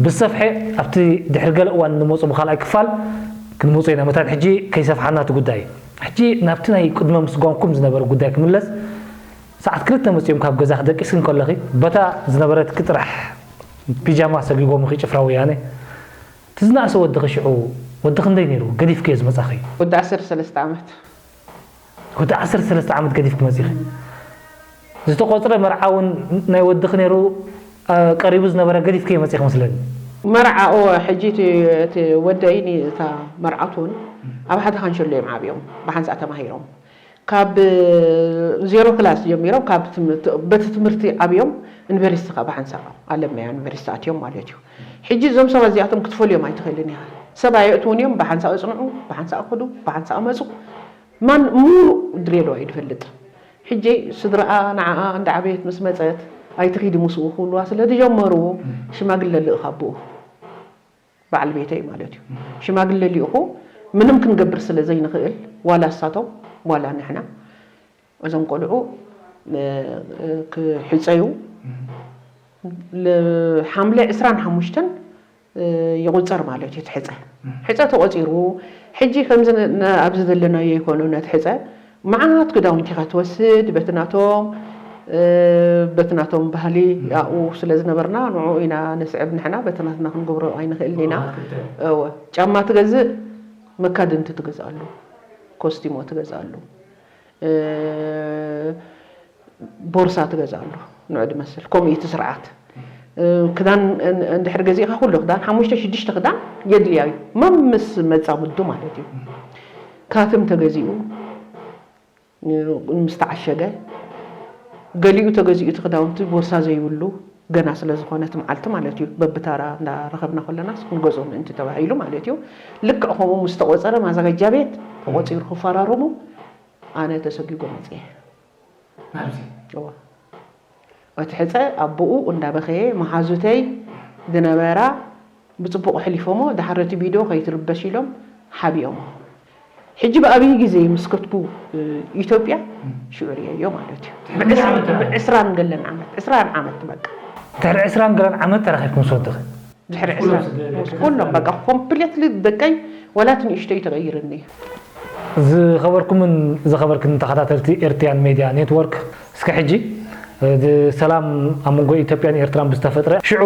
ብሰፍሐ ኣብቲ ድሕሪ ገለ እዋን እንመጹ ብኻልኣይ ክፋል ክንመጹ ኢና። መታን ሕጂ ከይሰፍሓና እቲ ጉዳይ። ሕጂ ናብቲ ናይ ቅድመ ምስጓምኩም ዝነበረ ጉዳይ ክምለስ። ሰዓት ክልተ መጺኦም ካብ ገዛኺ ደቂስኪ እንከለኺ በታ ዝነበረትኪ ጥራሕ ፒጃማ ሰጒጎምኺ ጭፍራ ወያነ። እቲ ዝነኣሰ ወድኺ ሽዑ ወዲ ክንደይ ነይሩ? ገዲፍክዮ ዝመጻኺ? ወዲ ዓሰርተ ሰለስተ ዓመት። ወዲ ዓሰርተ ሰለስተ ዓመት ገዲፍኪ መጺኺ። ዝተቖጽረ መርዓ እውን ናይ ወድኺ ነይሩ፣ አ፣ ቀሪቡ ዝነበረ ገዲፍክዮ መጺኺ መስለኒ። መርዓ፣ እወ፣ ሕጂ እቲ፣ እቲ ወደይ ኒ-፣ እታ መርዓቱ እውን ኣብ ሓደ ካንሸሎ እዮም ዓብዮም፣ ብሓንሳእ ተማሂሮም። ካብ ዜሮ ክላስ ጀሚሮም፣ ካብ ትም-፣ ት-፣ በቲ ትምህርቲ ዓብዮም፣ ዩኒቨርሲቲ ካብ ብሓንሳእ ኣለማያ ዩኒቨርሲቲ ኣትዮም ማለት እዩ። ሕጂ እዞም ሰባት እዚኣቶም ክትፈልዮም ኣይትኽእልን ኢኻ። ሰብ ኣየእትውን እዮም፣ ብሓንሳእ እጽንዑ፣ ብሓንሳእ ክዱ፣ ብሓንሳእ መጹ። ማን ሙሉእ ድሬዳዋ እዩ ዝፈልጥ። ሕጂ ስድራኣ ንዓኣ እንዳ ዓበየት ምስ መጸት፣ "ኣይትኺዲ ምስኡ" ክብልዋ ስለ ዝጀመሩ፣ ሽማግለ ልእኻ ኣቦኡ፣ በዓል ቤተይ ማለት እዩ። ሽማግለ ልኢኹ፣ ምንም ክንገብር ስለ ዘይንኽእል፣ ዋላ እሳቶም ዋላ ንሕና፣ እዞም ቆልዑ፣ እ፣ እ፣ ክሕጸዩ፣ ል-፣ ሓምለ ዕስራን ሓሙሽተን ይቑጸር ማለት እዩ፣ እቲ ሕጸ። ሕጸ ተቖጺሩ፣ ሕጂ ከምዚ ን-፣ ን-፣ ኣብዚ ዘለናዮ ይኮኑ፣ ነቲ ሕጸ መዓት ክዳውንቲ ኢኻ ትወስድ፣ በቲ ናቶም፣ እ፣ በቲ ናቶም ባህሊ ኣብኡ ስለ ዝነበርና፣ ንዕኡ ኢና ንስዕብ ንሕና፣ በቲ ናትና ክንገብሮ ኣይንኽእልን ኢና። ብባህሊ ክትብል። እወ፣ ጫማ ትገዝእ፣ መካድንቲ ትገዝኣሉ፣ ኮስቲሞ ትገዝኣሉ። እ፣ ቦርሳ ትገዝኣሉ፣ ንዑ ዝመስል። ከምኡ እዩ እቲ ስርዓት። እ፣ ክዳን እን-፣ እንድሕር ገዚእኻ፣ ኩሉ ክዳን፣ ሓሙሽተ ሽዱሽተ ክዳን የድልያ እዩ። መምስ መጻምዱ ማለት እዩ። ካትም ተገዚኡ፣ እ፣ ምስ ተዓሸገ፣ ገሊኡ ተገዚኡ እቲ ክዳውንቲ፣ ቦርሳ ዘይብሉ ገና ስለ ዝኾነ እቲ መዓልቲ ማለት እዩ። በብታራ እንዳረኸብና ከለናስ ክንገዝኦ ምእንቲ ተባሂሉ ማለት እዩ። ልክዕ ከምኡ ምስ ተቖጸረ፣ ማዘጋጃ ቤት ተቖጺሩ ክፈራረሙ፣ ኣነ ተሰጒጎ መጽየ። ናብዚ? እወ። እቲ ሕጸ ኣቦኡ እንዳበኸየ፣ መሓዙተይ ዝነበራ ብጽቡቕ ኣሕሊፎሞ፣ ድሓር እቲ ቪድዮ ከይትርበሽ ኢሎም ሓቢኦሞ። ሕጂ ብኣብይ ግዜ ምስ ከድኩ፣ እ፣ ኢትዮጵያ፣ ሽዑ ርእየዮ ማለት እዩ። ድሕሪ ክንደይ ዓመት ተረኺብኩም? ብዕስራን ገለን ዓመት፣ ዕስራን ዓመት በቃ። ድሕሪ ዕስራን ገለን ዓመት ተራኺብኩም ምስ ወድኺ? ድሕሪ ኩሎም ዕስራን፣ ስድራ ቤት ምስ ኩሎም በቃ ኮምፕሌትሊ ደቀይ፣ ወላ እቲ ንእሽተይ ተቐይርኒ። ዝኸበርኩምን ዝኸበርክን ተኸታተልቲ ኤርትያን ሜድያ ኔትወርክ፣ እስከ ሕጂ፣ እ፣ ሰላም ኣብ መንጎ ኢትዮጵያን ኤርትራን ብዝተፈጥረ፣ ሽዑ፣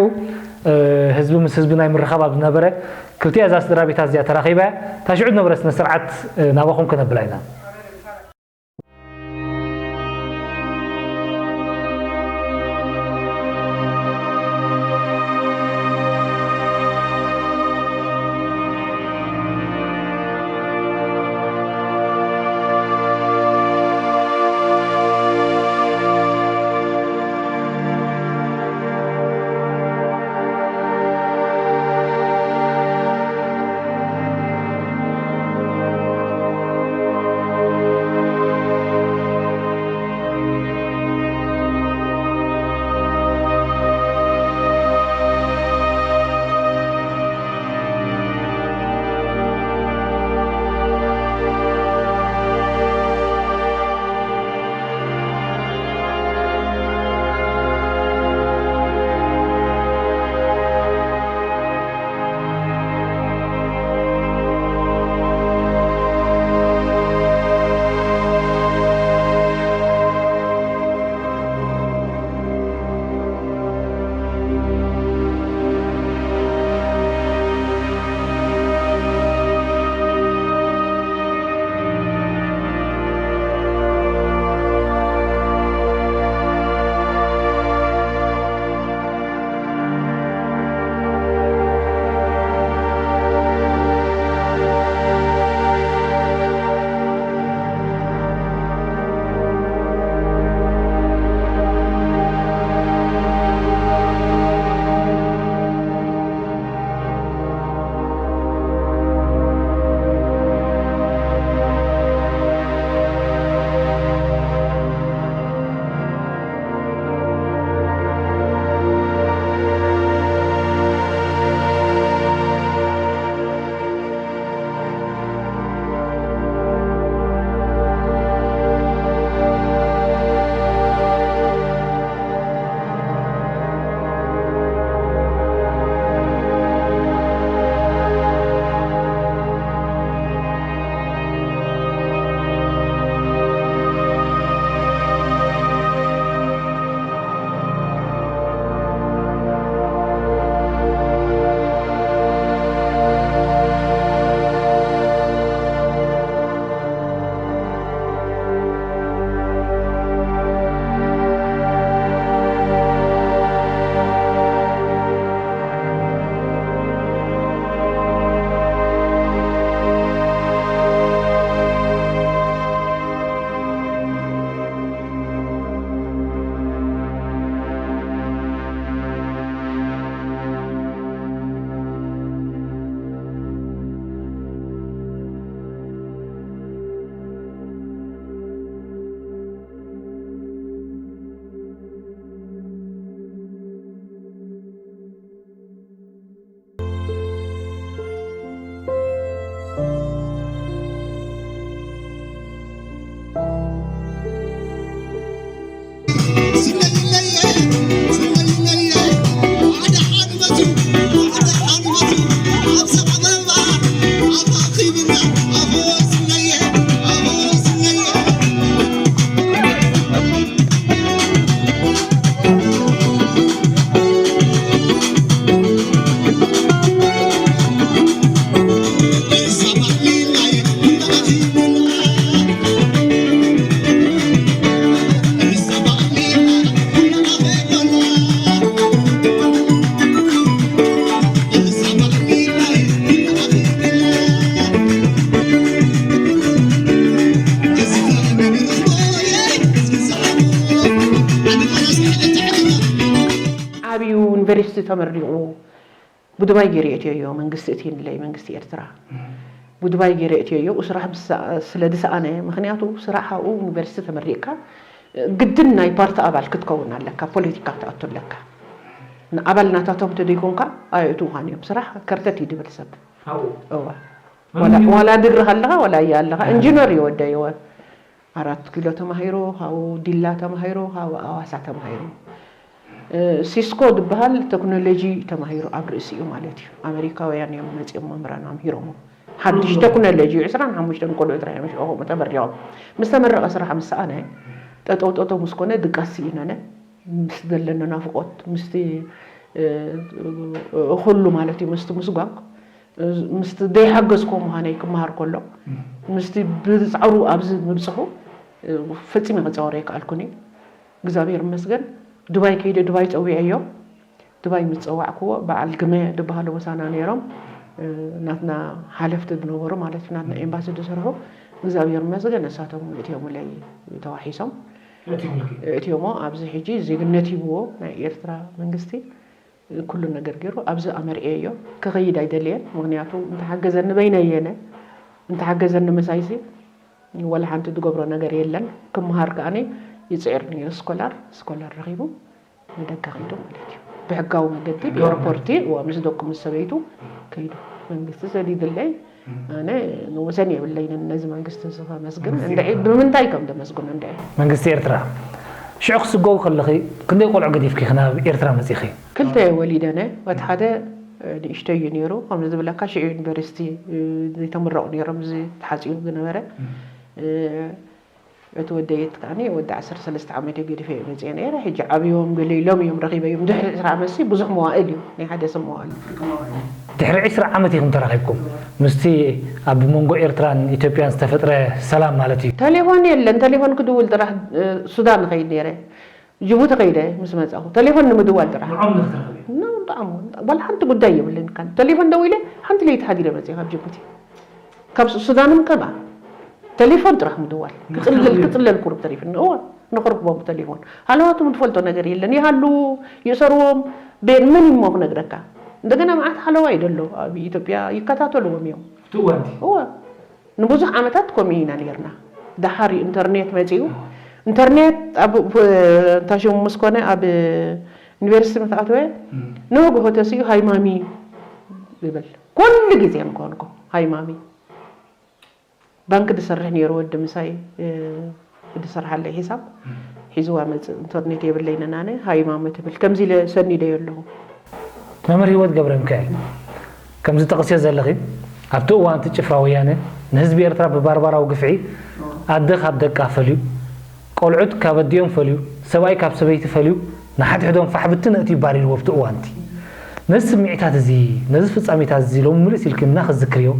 እ፣ ህዝቢ ምስ ህዝቢ ናይ ምርኻብ ኣብ ዝነበረ፣ ክልቲኣ እዛ ስድራ ቤታት እዚኣ ተራኺባ እያ። እታ ሽዑ ዝነበረ ስነ ስርዓት፣ እ፣ ናባኹም ከነብላ ኢና። ዓብዩ ዩኒቨርሲቲ ተመሪቑ ብዱባይ ገይረ እትየዮ መንግስቲ እትይንለይ መንግስቲ ኤርትራ ብዱባይ ገይረ እትየዮ። እሱ ስራሕ ምስ ስለ ዝሰኣነ፣ ምኽንያቱ ስራሕ ኣብኡ ዩኒቨርሲቲ ተመሪቕካ ግድን ናይ ፓርቲ ኣባል ክትከውን ኣለካ፣ ፖለቲካ ክትኣቱ ኣለካ። ንኣባል ናታቶም ተደይኮንካ ኣይእትውኻን እዮም። ስራሕ ከርተት እዩ ድብል ሰብ። ኣብኡ? እዋ። መምህር ዋላ፣ እዩ? ዋላ ድግሪ ኣለኻ፣ ዋላ እያ ኣለኻ። ኣሃ። ኢንጂነር እዩ ወደይ፣ እወ። ኣራት ኪሎ ተማሂሩ፣ ካብኡ ዲላ ተማሂሩ፣ ካብኡ ኣዋሳ ተማሂሩ። እ፣ ሲስኮ ዝበሃል ቴክኖሎጂ ተማሂሩ ኣብ ርእሲኡ ማለት እዩ። ኣመሪካውያን እዮም መጺኦም መምህራን ኣምሂሮሞ። ሓድሽ ቴክኖሎጂ እዩ። ዕስራን ሓሙሽተን ቆልዑ ጥራይ እዮም ሽዑ ከምኡ ተመሪቖም። ምስ ተመረቐ ስራሕ ምስ ሰኣነ፣ ጠጠው ጠጠው ምስ ኮነ ድቃስ ስኢነነ። ምስ ዘለና ናፍቖት፣ ምስቲ፣ እ፣ ኩሉ ማለት እዩ፣ ምስቲ ምስጓግ፣ ምስቲ ዘይሓገዝክዎ ምዃነይ ክመሃር ከሎ፣ ምስቲ ብጻዕሩ ኣብዚ ምብጽሑ፣ እ፣ ፈጺመ ክጻወሮ ኣይከኣልኩን እዩ። እግዚኣብሔር ይመስገን፣ ዱባይ ከይደ ዱባይ ጸዊዐዮ። ዱባይ ምስ ጸዋዕክዎ፣ በዓል ግመ ዝበሃሉ ምሳና ነይሮም። እ፣ ናትና ሓለፍቲ ዝነበሩ ማለት እዩ፣ ናትና ኤምባሲ ዝሰርሑ፣ እግዚኣብሔር ይመስገን፣ ንሳቶም እትዮምለይ ተዋሒሶም። እትዮሞ ኣብዚ ሕጂ ዜግነት ሂብዎ ናይ ኤርትራ መንግስቲ፣ ኩሉ ነገር ገይሩ ኣብዚ ኣመርዕየዮ። ክኸይድ ኣይደልየን፣ ምኽንያቱ እንተሓገዘኒ በይነየነ፣ እንተሓገዘኒ ምሳይሲ፣ ወላ ሓንቲ ዝገብሮ ነገር የለን። ክመሃር ከኣኒ ይጽዕር ነይሩ፣ ስኮላር፣ ስኮላር ረኺቡ ንደገ ከይዱ ማለት እዩ። ብሕጋዊ መገዲ፣ ብኤርፖርቲ፣ እዋ፣ ምስ ደቁ ምስ ሰበይቱ ከይዱ። መንግስቲ ሰዲድለይ፣ ኣነ ንወሰን የብለይንን ነዚ መንግስቲ እዚ ከመስግን። እንድዒ፣ ብምንታይ ከም ደመስግኖ እንድዒ። መንግስቲ ኤርትራ፣ ሽዑ ክስጎው ከለኺ ክንደይ ቆልዑ ገዲፍኪ ኢኺ ናብ ኤርትራ መጺኺ? ክልተ እየ ወሊደነ። እቲ ሓደ፣ እ፣ ንእሽተይ እዩ ነይሩ። ከምዚ ዝብለካ ሽዑ ዩኒቨርሲቲ፣ እ፣ ዘይተመረቑ ነይሮም፣ እዚ ተሓጺሩ ዝነበረ። እ፣ እቲ ወደይ ከኣኒ ወዲ ዓሰርተ ሰለስተ ዓመት እዩ ገዲፈ እየ መጽየ ነይረ። ሕጂ ዓብዮም ገለ ኢሎም እዮም ረኺበዮም። ድሕሪ ዕስራ ዓመትሲ ብዙሕ መዋእል እዩ፣ ናይ ሓደ ሰብ መዋእል። ድሕሪ ዕስራ ዓመት ኢኹም ተራኺብኩም ምስቲ ኣብ መንጎ ኤርትራን ኢትዮጵያን ዝተፈጥረ ሰላም ማለት እዩ። ተሌፎን የለን። ተሌፎን ክድውል ጥራሕ፣ እ፣ ሱዳን ንኸይድ ነይረ። ጅቡቲ ከይደ ምስ መጻኹ ተሌፎን ንምድዋል ጥራሕ። ንዖም ንክትረኽቢ? ኖ፣ ብጣዕሚ። ዋላ ሓንቲ ጉዳይ የብለይን። ካን ተሌፎን ደዊለ ሓንቲ ለይቲ ሓዲረ መጽየ ካብ ጅቡቲ። ካብ ሱ-፣ ሱዳንም ከምኣ። ተሌፎን ጥራሕ ምድዋል። ክጽለል፣ ክጽለል ቁሩብ ተሪፍኒ። እወ፣ ንኽረኽቦም ብተሌፎን። ሃለዋቶም ዝፈልጦ ነገር የለን። ይሃሉ፣ ይእሰርዎም፣ ቤን መን እሞ ክነግረካ? እንደገና መዓት ሃለዋ እዩ ደሎ። ኣብ ኢትዮጵያ ይከታተልዎም እዮም። ትእወንቲ? እወ። ንብዙሕ ዓመታት ከምኡ ኢና ነይርና። ደሓር እዩ ኢንተርኔት መጺኡ። ኢንተርኔት ኣብ፣ ብ-፣ እንታይ ሽሙ ምስ ኮነ፣ ኣብ ዩኒቨርሲቲ ምስ ኣተወ፣ እም። ንግሆ ተሲኡ ሃይ ማሚ ይብል። ኩሉ ግዜ እንኮንኮ ሃይ ማሚ። ባንክ ዝሰርሕ ነይሩ ወዲ ምሳይ፣ እ፣ ዝሰርሓለይ ሒሳብ እም። ሒዝዋ መጽእ፣ ኢንተርኔት የብለይን ኣነ፣ ሃይ ማሚ ትብል። ከምዚ ኢለ ሰኒደዮ ኣለኹ። መምህር ህይወት ገብረሚካኤል፣ ከምዚ ጠቕስዮ ዘለኺ፣ ኣብቲ እዋን እቲ ጭፍራ ወያነ ንህዝቢ ኤርትራ ብባርባራዊ ግፍዒ፣ ኣደ ካብ ደቃ ፈልዩ፣ ቆልዑት ካብ ኣዲኦም ፈልዩ፣ ሰብኣይ ካብ ሰበይቲ ፈልዩ፣ ንሓድሕዶም ፋሕ ብትን ኣእትዩ ባሪርዎ ኣብቲ እዋን እቲ። ነዚ ስምዒታት እዚ፣ ነዚ ፍጻሜታት እዚ ሎሚ ምልስ ኢልኪ እናኽትዝክርዮ፣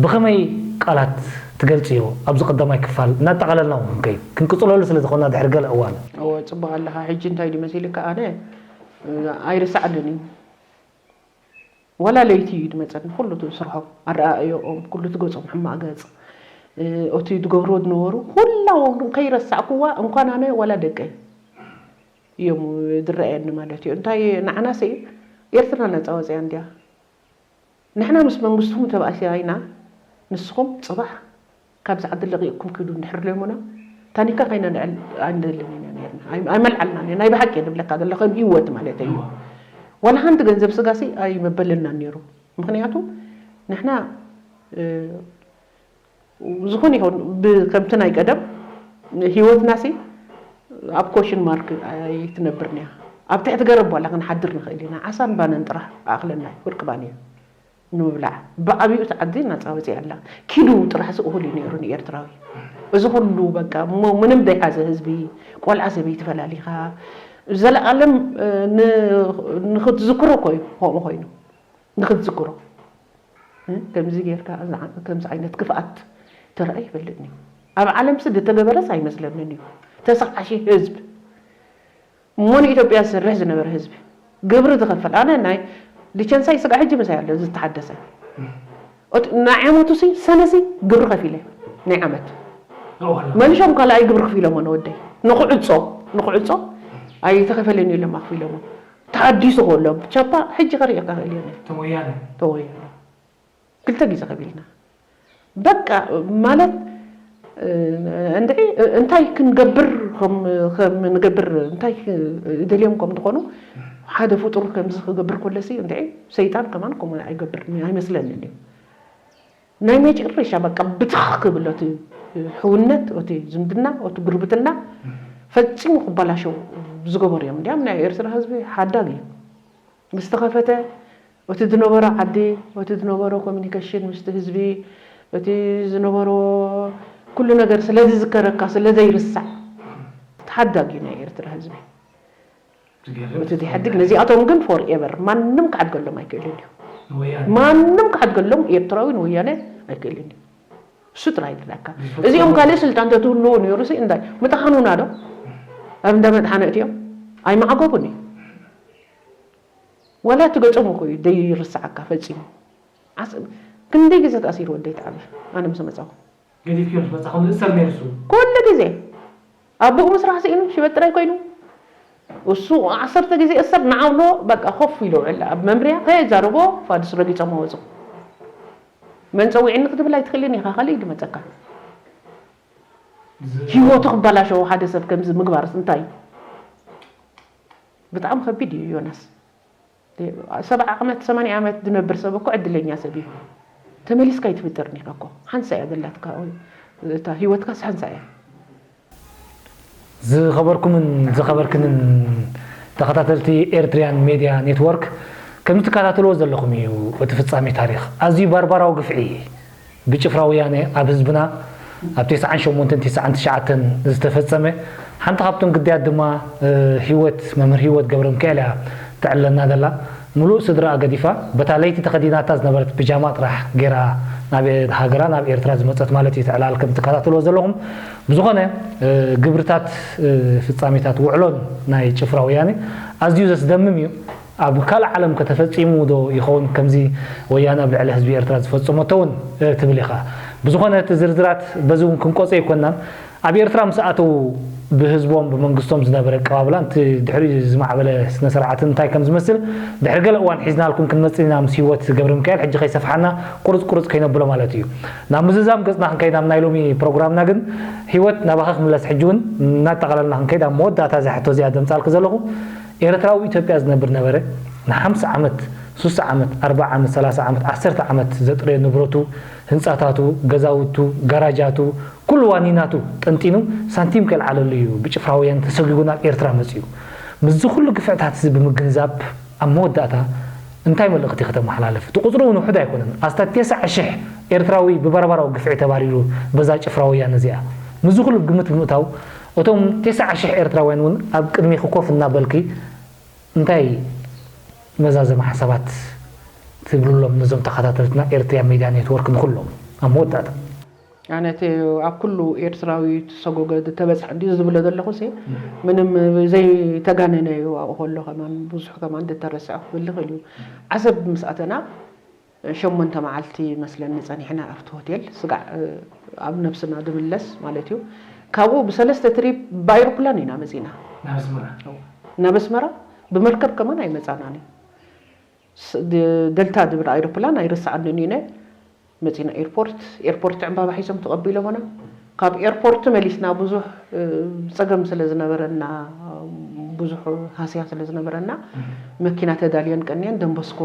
ብኸመይ ቃላት ትገልጽዮ? ኣብዚ ቀዳማይ ክፋል እናጠቓለልና እውን ክንከይድ፣ ክንቅጽለሉ ስለ ዝኾንና ድሕሪ ገለ እዋን። እወ፣ ጽቡቕ ኣለኻ። ሕጂ እንታይ ድዩ መሲልካ? ኣነ፣ እ፣ ኣይርስዓንን እዩ። ዋላ ለይቲ እዩ ዝመጸኒ፣ ኩሉ እቲ ስርሖም፣ ኣረኣእዮኦም፣ ኩሉ እቲ ገጾም፣ ሕማቕ ገጽ፣ እ፣ እቲ ዝገብርዎ ዝነበሩ፣ ኩላ ከይረሳዕኩዋ፣ እንኳን ኣነ ዋላ ደቀይ እዮም ዝረኣየኒ ማለት እዩ። እንታይ ንዓናሲ ኤርትራ ነጻ ወጺኣ እንድያ። ንሕና ምስ መንግስትኹም ተባኢስና ኢና፣ ንስኹም ጽባሕ ካብዚ ዓዲ ለቒቕኩም ኪዱ እንድሕር ኢሎሙና፣ ታኒካ ከይነልዕል ኣይንደልን ኢና ነይርና። ኣይ-፣ ኣይመልዓልናን ኢና። ናይ ብሓቂ እየ ዝብለካ ዘለኹ፣ ከም ህይወት ማለት እዩ። እዋ። ዋላ ሓንቲ ገንዘብ ስጋሲ ኣይመበለልናን ነይሩ። ምኽንያቱ ንሕና፣ እ፣ ዝኾነ ይኹን ብ-፣ ከምቲ ናይ ቀደም ህይወትናሲ ኣብ ኮሽን ማርክ ኣይትነብርን እያ። ኣብ ትሕቲ ገረብ ዋላ ክንሓድር ንኽእል ኢና። ዓሳን ባንን ጥራሕ ኣእኽለና እዩ፣ ፍርቂ ባን እዩ። ንምብላዕ። ብዓቢኡ እቲ ዓዲ ናጻ ወጺኣ ኣላ። ኪዱ ጥራሕሲ እኹል እዩ ነይሩ ንኤርትራዊ። እዚ ኩሉ በቃ እሞ ምንም ዘይሓዘ ህዝቢ፣ ቆልዓ ሰበይቲ ፈላሊኻ፣ ዘለኣለም፣ እ፣ ን-፣ ንኽትዝክሮ እኮ እዩ ከምኡ ኮይኑ። ንኽትዝክሮ። እ፣ ከምዚ ጌርካ፣ እዛ ዓ-፣ ከምዚ ዓይነት ክፍኣት ተራእዩ ይፈልጥን እዩ። ኣብ ዓለምሲ ዝተገበረስ ኣይመስለንን እዩ። ተስዓ ሺህ ህዝብ። እሞ ንኢትዮጵያ ዝሰርሕ ዝነበረ ህዝቢ፣ ግብሪ ዝኸፍል፣ ኣነ ናይ ሊቸንሳይ ስጋዕ ሕጂ ምሳይ ኣሎ ዝተሓደሰ። እት-፣ ናይ ዓመቱሲ፣ ሰነሲ ግብሪ ከፊለ፣ ናይ ዓመት። እዋ፣ ኣሎ። መሊሾም ካልኣይ ግብሪ ከፊሎሞ ንወደይ። ንክዕጾ፣ ንክዕጾ ኣይተኸፈለን ኢሎም ኣኽፊሎሞ። ተሓዲሱ ከሎ፣ ቻፓ ሕጂ ከርእየካ ክእል እየ። ተወያነ። ተወያነ። ክልተ ግዜ ከቢልና። በቃ ማለት፣ እ፣ እንድዒ፣ እ፣ እንታይ ክንገብር ከም፣ ከም ንገብር፣ እንታይ ክ-፣ ደልዮም ከም ዝኾኑ፣ ሓደ ፍጡር ከምዚ ክገብር ከሎሲ፣ እንድዒ፣ ሰይጣን ከማን ከምኡ ኣይገብር፣ ኣይመስለንን እዩ። ናይ መጨረሻ በቃ ብትኽ ክብል እቲ ሕውነት፣ እቲ ዝምድና፣ እቲ ጉርብትና ፈጺሙ ክበላሸው ዝገበሩ እዮም። እንዲያም ናይ ኤርትራ ህዝቢ ሓዳግ እዩ። ምስ ተኸፈተ እቲ ዝነበሮ ዓዲ፣ እቲ ዝነበሮ ኮሚኒኬሽን ምስቲ ህዝቢ፣ እቲ ዝነበሮ ኩሉ ነገር ስለ ዝዝከረካ፣ ስለ ዘይርሳዕ፣ ተሓዳጊ ናይ ኤርትራ ህዝቢ። ዝገርም። እቲ ዘይሓድግ ነዚኣቶም ግን ፎር ኤቨር ማንም ክሓድገሎም ኣይክእልን እዩ። ወያነ። ማንም ክሓድገሎም ኤርትራዊ ንወያነ ኣይክእልን እዩ። እሱ ጥራይ ድላካ። ዝፈትዎ እዚኦም ካልእ ስልጣን ተትህልዎ ነይሩ ሲ እንታይ ምጥሓኑና ዶ? ኣብ እንዳ መጥሓነ እትዮም ኣይማዕገቡን እዩ። ዋላ እቲ ገጾም እኮ እዩ ዘይርስዓካ ፈጺሙ። ዓስ-፣ ክንደይ ግዜ ተኣሲሩ ወደይ ተዓብየ ኣነ ምስ መጻኹ። ገዲፍክዮ ምስ መጻኹም ዝእሰር ነይሩ እሱ። ኩሉ ግዜ ኣቦኡ ምስራሕ ስኢኑ ሽበት ጥራይ ኮይኑ እሱ ዓሰርተ ግዜ እሰር ንዓውሎ በቃ ኮፍ ኢሉ ውዕል ኣብ መምርያ ከየዛረቦ ፋድስ ረጊጾም ወጹ። መን ጸዊዕኒ ክትብል ኣይትኽእልን ኢኻ፣ ካልእ እዩ ድመጸካ። ዝ- ህይወቱ ክበላሸዎ ሓደ ሰብ ከምዚ ምግባርስ እንታይ እዩ? ብጣዕሚ ከቢድ እዩ ዮናስ። ሰብዓ ዓመት ሰማንያ ዓመት ዝነብር ሰብ እኮ ዕድለኛ ሰብ እዩ። ተመሊስካ ኣይትፍጠርን ኢኻ እኮ። ሓንሳ እያ ዘላትካ፣ እታ ህይወትካስ ሓንሳ እያ። ዝኸበርኩምን ዝኸበርክንን ተኸታተልቲ ኤርትሪያን ሜድያ ኔትወርክ፣ ከም ትከታተልዎ ዘለኹም እዩ እቲ ፍጻሜ ታሪኽ። ኣዝዩ ባርባራዊ ግፍዒ ብጭፍራ ወያነ ኣብ ህዝብና ኣብ ተስዓን ሸሞንተን ተስዓን ትሽዓተን ዝተፈጸመ፣ ሓንቲ ካብቶም ግዳያት ድማ ህይወት መምህር ህይወት ገብረሚካኤል እያ ተዕለና ዘላ። ምሉእ ስድራኣ ገዲፋ በታ ለይቲ ተኸዲናታ ዝነበረት ብጃማ ጥራሕ ገይራ ናብ ሃገራ ናብ ኤርትራ ዝመጸት ማለት እዩ። ተዕላል ከም ትከታተልዎ ዘለኹም ብዝኾነ ግብርታት ፍጻሜታት ውዕሎን ናይ ጭፍራ ወያነ ኣዝዩ ዘስደምም እዩ። ኣብ ካልእ ዓለም ከተፈጺሙ ዶ ይኸውን ከምዚ ወያነ ኣብ ልዕሊ ህዝቢ ኤርትራ ዝፈጸመቶ እውን ትብል ኢኻ። ብዝኾነ እቲ ዝርዝራት በዚ እውን ክንቆጸ ኣይኮናን። ኣብ ኤርትራ ምስ ኣተዉ ብህዝቦም ብመንግስቶም ዝነበረ ኣቀባብላ እቲ ድሕሪኡ ዝማዕበለ ስነ ስርዓትን እንታይ ከም ዝመስል ድሕሪ ገለ እዋን ሒዝናልኩም ክንመጽእ ኢና ምስ ህይወት ገብረሚካኤል። ሕጂ ከይሰፍሓና ቁርጽ ቁርጽ ከይነብሎ ማለት እዩ። ናብ ምዝዛም ገጽና ክንከይድ ኣብ ናይ ሎሚ ፕሮግራምና ግን ህይወት ናባኻ ክምለስ። ሕጂ እውን እናጠቓለልና ክንከይድ ኣብ መወዳእታ እዛ ሕቶ እዚኣ ዘምጻልኪ ዘለኹ ኤርትራዊ ኢትዮጵያ ዝነብር ነበረ ንሓምሳ ዓመት ሱሳ ዓመት ኣርብዓ ዓመት ሰላሳ ዓመት ዓሰርተ ዓመት ዘጥረዮ ንብረቱ ህንጻታቱ፣ ገዛውቱ፣ ጋራጃቱ፣ ኩሉ ዋኒናቱ ጠንጢኑ ሳንቲም ከልዓለሉ እዩ ብጭፍራ ወያነ ተሰጒጉ ናብ ኤርትራ መጺኡ። ምስዚ ኩሉ ግፍዕታት እዚ ብምግንዛብ ኣብ መወዳእታ እንታይ መልእኽቲ ከተመሓላልፍ? እቲ ቁጽሪ እውን ውሑድ ኣይኮነን። ኣስታት ተስዓ ሽሕ ኤርትራዊ ብባርባራዊ ግፍዒ ተባሪሩ በዛ ጭፍራ ወያነ እዚኣ። ምስዚ ኩሉ ግምት ብምእታው እቶም ተስዓ ሽሕ ኤርትራውያን እውን ኣብ ቅድሚኺ ኮፍ እናበልኪ እንታይ መዛዘሚ ሓሳባት ትብልሎም ነዞም ተኸታተልትና ኤርትሪያን ሜድያ ኔትወርክ ንኹሎም ኣብ መወዳእታ? ኣነ እቲ ኣብ ኩሉ ኤርትራዊ ተሰጎገ ዝተበጽሐ እንዲ ዝብሎ ዘለኹ ሲ ምንም ዘይተጋነነ እዩ። ኣብኡ ከሎ ከማን ብዙሕ ከማን ዝተረስዐ ክብል ይኽእል እዩ። ዓሰብ ምስ ኣተና ሸሞንተ መዓልቲ መስለኒ ጸኒሕና ኣብቲ ሆቴል ስጋዕ ኣብ ነብስና ድምለስ ማለት እዩ። ካብኡ ብሰለስተ ትሪፕ ብኣይሮፕላን ኢና መጺና። ናብ ኣስመራ። ናብ ኣስመራ ብመርከብ ከማን ኣይመጻናን እዩ። ደልታ ዝብል ኣይሮፕላን ኣይረስዓንን እዩነ መጺና ኤርፖርት ኤርፖርት ዕምባባ ሒዞም ተቐቢሎምና። ካብ ኤርፖርት መሊስና ብዙሕ ጸገም ስለ ዝነበረና ብዙሕ ሃስያ ስለ ዝነበረና መኪና ተዳልየን ቀንየን ደንበስኮ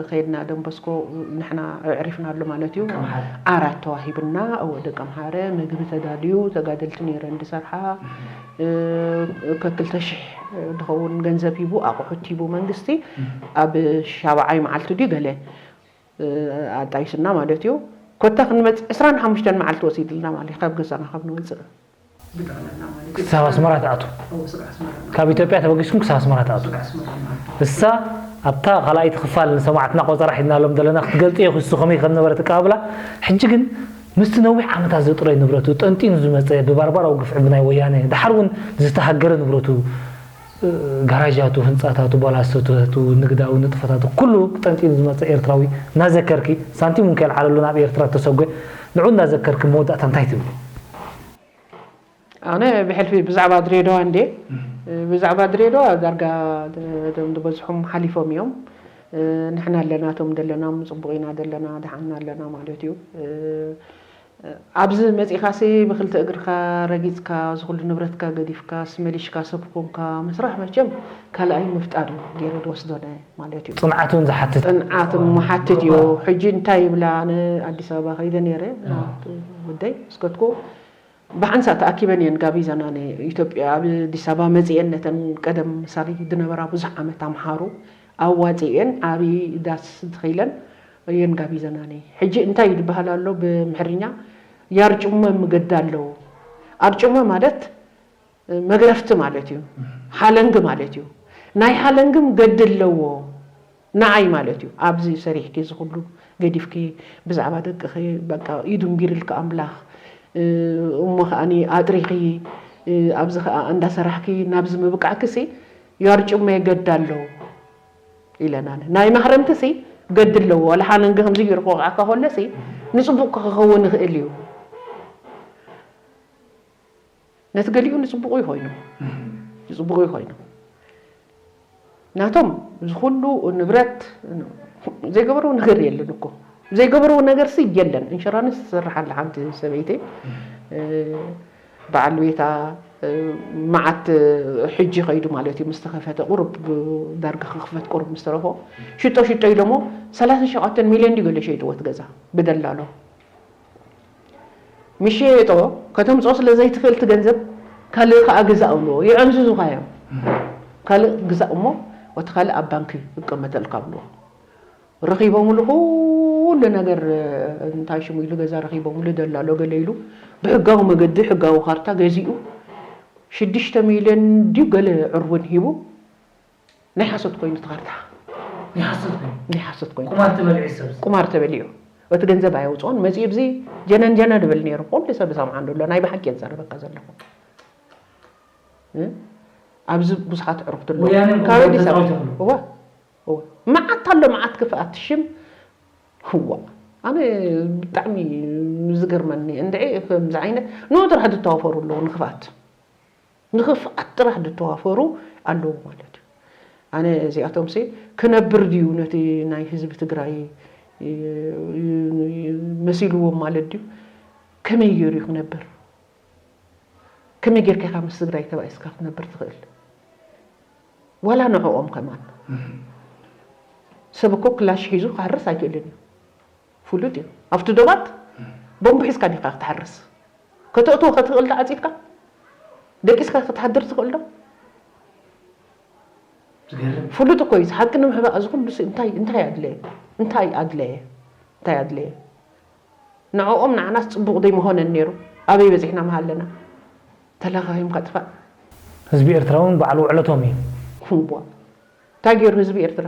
ከይድና ደንበስኮ ንሕና ኣዕሪፍናሉ ማለት እዩ። ዓራት ተዋሂብና እወ ደቂ ኣምሓረ ምግቢ ተዳልዩ ተጋደልቲ ነይረን ዝሰርሓ ከክልተ ሽሕ ዝኸውን ገንዘብ ሂቡ ኣቑሑት ሂቡ መንግስቲ ኣብ ሻብዓይ መዓልቲ ድዩ ገለ ኣጣይስና ማለት እዩ። ኮታ ክንመጽእ ዕስራን ሓሙሽተን መዓልቲ ወሲድልና ማለት እዩ ካብ ገዛና ካብ ንወፅእ። ክሳብ ኣስመራ ትኣቱ። ካብ ኢትዮጵያ ተበጊስኩም ክሳብ ኣስመራ ትኣቱ። እሳ ኣብታ ካልኣይቲ ክፋል ንሰማዕትና ቆፀራ ሒዝናሎም ዘለና ክትገልፂ ኢኹ እሱ ከመይ ከም ነበረ ትቀባብላ። ሕጂ ግን ምስቲ ነዊሕ ዓመታት ዘጥረዩ ንብረቱ ጠንጢኑ ዝመፀ ብባርባራዊ ግፍዒ ብናይ ወያነ ደሓር እውን ዝተሃገረ ንብረቱ ጋራጃቱ፣ ህንፃታቱ፣ ባላሶታቱ፣ ንግዳዊ ንጥፈታቱ ኩሉ ጠንጢኑ ዝመፀ ኤርትራዊ እናዘከርኪ ሳንቲም እውን ከየልዓለሉ ናብ ኤርትራ ተሰጎ ንዑ እናዘከርኪ መወዳእታ እንታይ ትብሊ? ኣነ ብሕልፊ ብዛዕባ ድሬዳዋ እንዴ ብዛዕባ ድሬዳዋ ዳርጋ ደም ዝበዝሖም ሓሊፎም እዮም። ንሕና ኣለና እቶም ዘለና ፅቡቕ ኢና ዘለና ደሓና ኣለና ማለት እዩ። ኣብዚ መፂኻሲ ብክልተ እግርካ ረጊፅካ ዝኩሉ ንብረትካ ገዲፍካ ስመሊሽካ ሰብ ኮንካ ምስራሕ መቸም ካልኣይ ምፍጣር እዩ ገይረ ዝወስዶነ ማለት እዩ። ፅንዓት እውን ዝሓትት ፅንዓት መሓትት እዩ። ሕጂ እንታይ ይብላ ኣነ ኣዲስ ኣበባ ከይደ ነይረ ወደይ እስከትኩ ብሓንሳ ተኣኪበን እየን ጋቢዘና ኢትዮጵያ ኣብ ኣዲስ ኣበባ መፅኤን ነተን ቀደም ምሳሌ ዝነበራ ብዙሕ ዓመት ኣምሓሩ ኣዋፂኤን ዓብዪ ዳስ እንተኸይለን እየን ጋቢዘናኒ። ሕጂ እንታይ ይድበሃል ኣሎ ብምሕርኛ? ያርጩመ ምገዳ ኣለዎ። ኣርጩመ ማለት መግረፍቲ ማለት እዩ። ሓለንጊ ማለት እዩ። ናይ ሓለንግም ገዲ ኣለዎ ንዓይ ማለት እዩ። ኣብዚ ሰሪሕኪ፣ እዚ ኩሉ ገዲፍኪ፣ ብዛዕባ ደቅኺ በቃ ኢዱ እንጊርልኪ ኣምላኽ፣ እሞ ከዓኒ ኣጥሪኺ፣ ኣብዚ ከኣ እንዳሰራሕኪ ናብዚ ምብቃዕኪ ሲ ያርጩመ ገዲ ኣለዎ ኢለና። ናይ ማህረምቲ ሲ ገዲ ኣለዎ። ዋላ ሓለንጊ ከምዚ ገይሩ ክወቕዓካ ከሎ ሲ ንጽቡቕ ክኸውን ይኽእል እዩ። ነቲ ገሊኡ ንጽቡቑ ይኾይኑ። ንጽቡቑ ይኾይኑ። ናቶም እዚ ኩሉ ንብረት ዘይገበርዎ ነገር የለን እኮ። ዘይገበርዎ ነገር ሲ የለን። ኢንሹራንስ ትሰርሕ ኣላ ሓንቲ ሰበይቲ፣ እ፣ በዓል ቤታ፣ እ፣ መዓት ሕጂ ኸይዱ ማለት እዩ። ምስ ተኸፈተ ቁሩብ ዳርጋ ክኽፈት ቁሩብ ምስ ተረፎ ሽጦ ሽጦ ኢሎሞ ሰላሳ ሸውዓተ ሚልዮን ድዩ ገለ ሸይጥዎ እቲ ገዛ ብደላሎ። ምስ ሸየጦ ከተምጽኦ ስለ ዘይትኽእል እቲ ገንዘብ ካልእ ከኣ ግዛእ ብልዎ። ይዕንዝዙኻ እዮም። ካልእ ግዛእ እሞ እቲ ካልእ ኣብ ባንኪ ይቀመጠልካ ብልዎ። ረኺቦምሉ ኩሉ ነገር፣ እንታይ ሽሙ ኢሉ ገዛ ረኺቦምሉ፣ ደላሎ ገለ ኢሉ ብሕጋዊ መገዲ ሕጋዊ ካርታ ገዚኡ ሽዱሽተ ሚልዮን ድዩ ገለ ዕርቡን ሂቡ ናይ ሓሶት ኮይኑ እቲ ካርታ። ናይ ሓሶት ኮይኑ። ናይ ሓሶት ኮይኑ። ቁማር ተበሊዑ ሰብ። ቁማር ተበሊዑ። እቲ ገንዘብ ኣየውፅኦን መፂኡ ብዚ ጀነን ጀነን ይብል ነይሩ። ኩሉ ሰብ ዝሰምዓ እንዶ ኣሎ። ናይ ብሓቂ እየ ዝዛረበካ ዘለኹ። እ? ኣብዚ ብዙሓት ዕሩኽቲ ኣለዉ። ወያነ እውን ከባቢ ቁማር ኣዲስ ኣበባ። ተፃዊቶምሉ። እወ፣ እወ። መዓት ኣሎ፣ መዓት ክፍኣት ሽም። እዋ። ኣነ ብጣዕሚ ዝገርመኒ እንድዒ ከምዚ ዓይነት ንዑ ጥራሕ ዝተዋፈሩ ኣለዉ ንክፍኣት። ንኽፍኣት ጥራሕ ዝተዋፈሩ ኣለዉ ማለት እዩ። ኣነ እዚኣቶምሲ ክነብር ድዩ ነቲ ናይ ህዝቢ ትግራይ መሲልዎም ማለት ድዩ? ከመይ ገይሩ እዩ ክነብር? ከመይ ጌርካ ኢኻ ምስ ትግራይ ተባኢስካ ክትነብር ትኽእል? ዋላ ንዕኦም ከማን። ሰብ እኮ ክላሽ ሒዙ ክሓርስ ኣይክእልን እዩ። ፍሉጥ እዩ። ኣብቲ ዶባት ቦምብ ሒዝካ ዲኻ ክትሓርስ? ከተእትዎ ከትኽእል ዶ ዓፂድካ? ደቂስካ ክትሓድር ትኽእል ዶ? ዝገርም። ፍሉጥ እኮ እዩ። እዚ ሓቂ ንምሕባእ እዚ ኩሉ ሲ እንታይ፣ እንታይ ኣድለየ? እንታይ ኣድለየ? እንታይ ኣድለየ? ንዕኦም ንዓናስ ጽቡቕ ዘይምኾነን ነይሩ። ኣበይ በጺሕና ምሃለና? ተለኻኺምካ ጥፋእ። ህዝቢ ኤርትራ እውን በዓል ውዕለቶም እዩ። እዋ። እንታይ ገይሩ ህዝቢ ኤርትራ?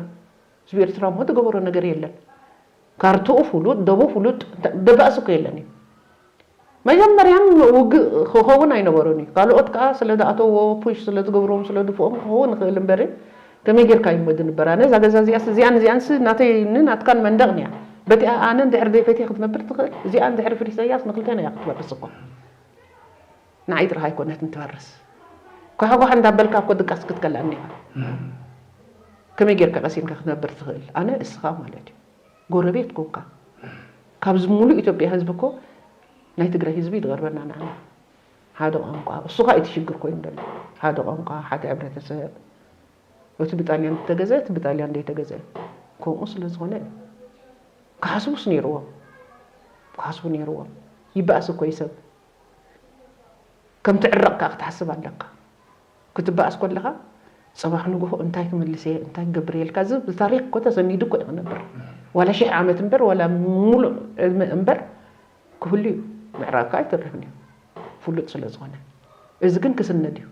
ህዝቢ ኤርትራ እሞ ዝገበሮ ነገር የለን። ካርትኡ ፍሉጥ፣ ደቡ ፍሉጥ፣ እንተ-፣ ደባእሲ እኮ የለን እዩ። መጀመርያን ውግእ ክኸውን ኣይነበሮን እዩ። ካልኦት ከኣ ስለ ዝኣተዎ፣ ፑሽ ስለ ዝገብርዎም፣ ስለ ዝፍኦም ክኸውን ይኽእል እምበር፣ ከመይ ጌርካ እዩ እሞ ዝንበር? ኣነ እዛ ገዛ እዚኣስ፣ እዚኣን እዚኣንስ ናተይን ናትካን መንደቕን እያ። በቲኣ ኣነ እንድሕር ዘይፈትየ ክትነብር ትኽእል፣ እዚኣ እንድሕር ፍሪ ኢሳያስ ንክልቴና እያ ክትወርስ እኮ። ንዓይ ጥራሕ ኣይኮነትን ትወርስ። ኳሕኳሕ እንዳበልካ እኮ ድቃስ ክትከልኣኒ ኢኻ። ከመይ ጌርካ ቀሲንካ ክትነብር ትኽእል? ኣነ እስኻ ማለት እዩ። ጎረቤት ኮንካ። ካብዚ ሙሉእ ኢትዮጵያ ህዝቢ እኮ ናይ ትግራይ ህዝቢ ይትቐርበና ንዓና። ሓደ ቋንቋ፣ እሱ ኸኣ እቲ ሽግር ኮይኑ ዘሎ። ሓደ ቋንቋ፣ ሓደ ሕብረተሰብ። እቲ ብጣልያን ዝተገዘ፣ እቲ ብጣልያን ዘይተገዘ። ከምኡ ስለ ዝኾነ እዩ። ክሓስቡስ ነይርዎም። ክሓስቡ ነይርዎም። ይበኣስ እኮ እዩ ሰብ። ከም ትዕረቕ ከኣ ክትሓስብ ኣለካ። ክትበኣስ ከለኻ፣ ጽባሕ ንግሆ እንታይ ክምልስ እየ፣ እንታይ ክገብር እየ ኢልካ፣ እዚ ብታሪኽ እኮ ተሰኒዱ እኮ እዩ ክነብር። ዋላ ሽሕ ዓመት እምበር፣ ዋላ ሙሉእ ዕድመ እምበር፣ ክህሉ እዩ። ምዕራብ ከኣ ኣይተርፍን እዩ፣ ፍሉጥ ስለ ዝኾነ። እዚ ግን ክስነድ እዩ።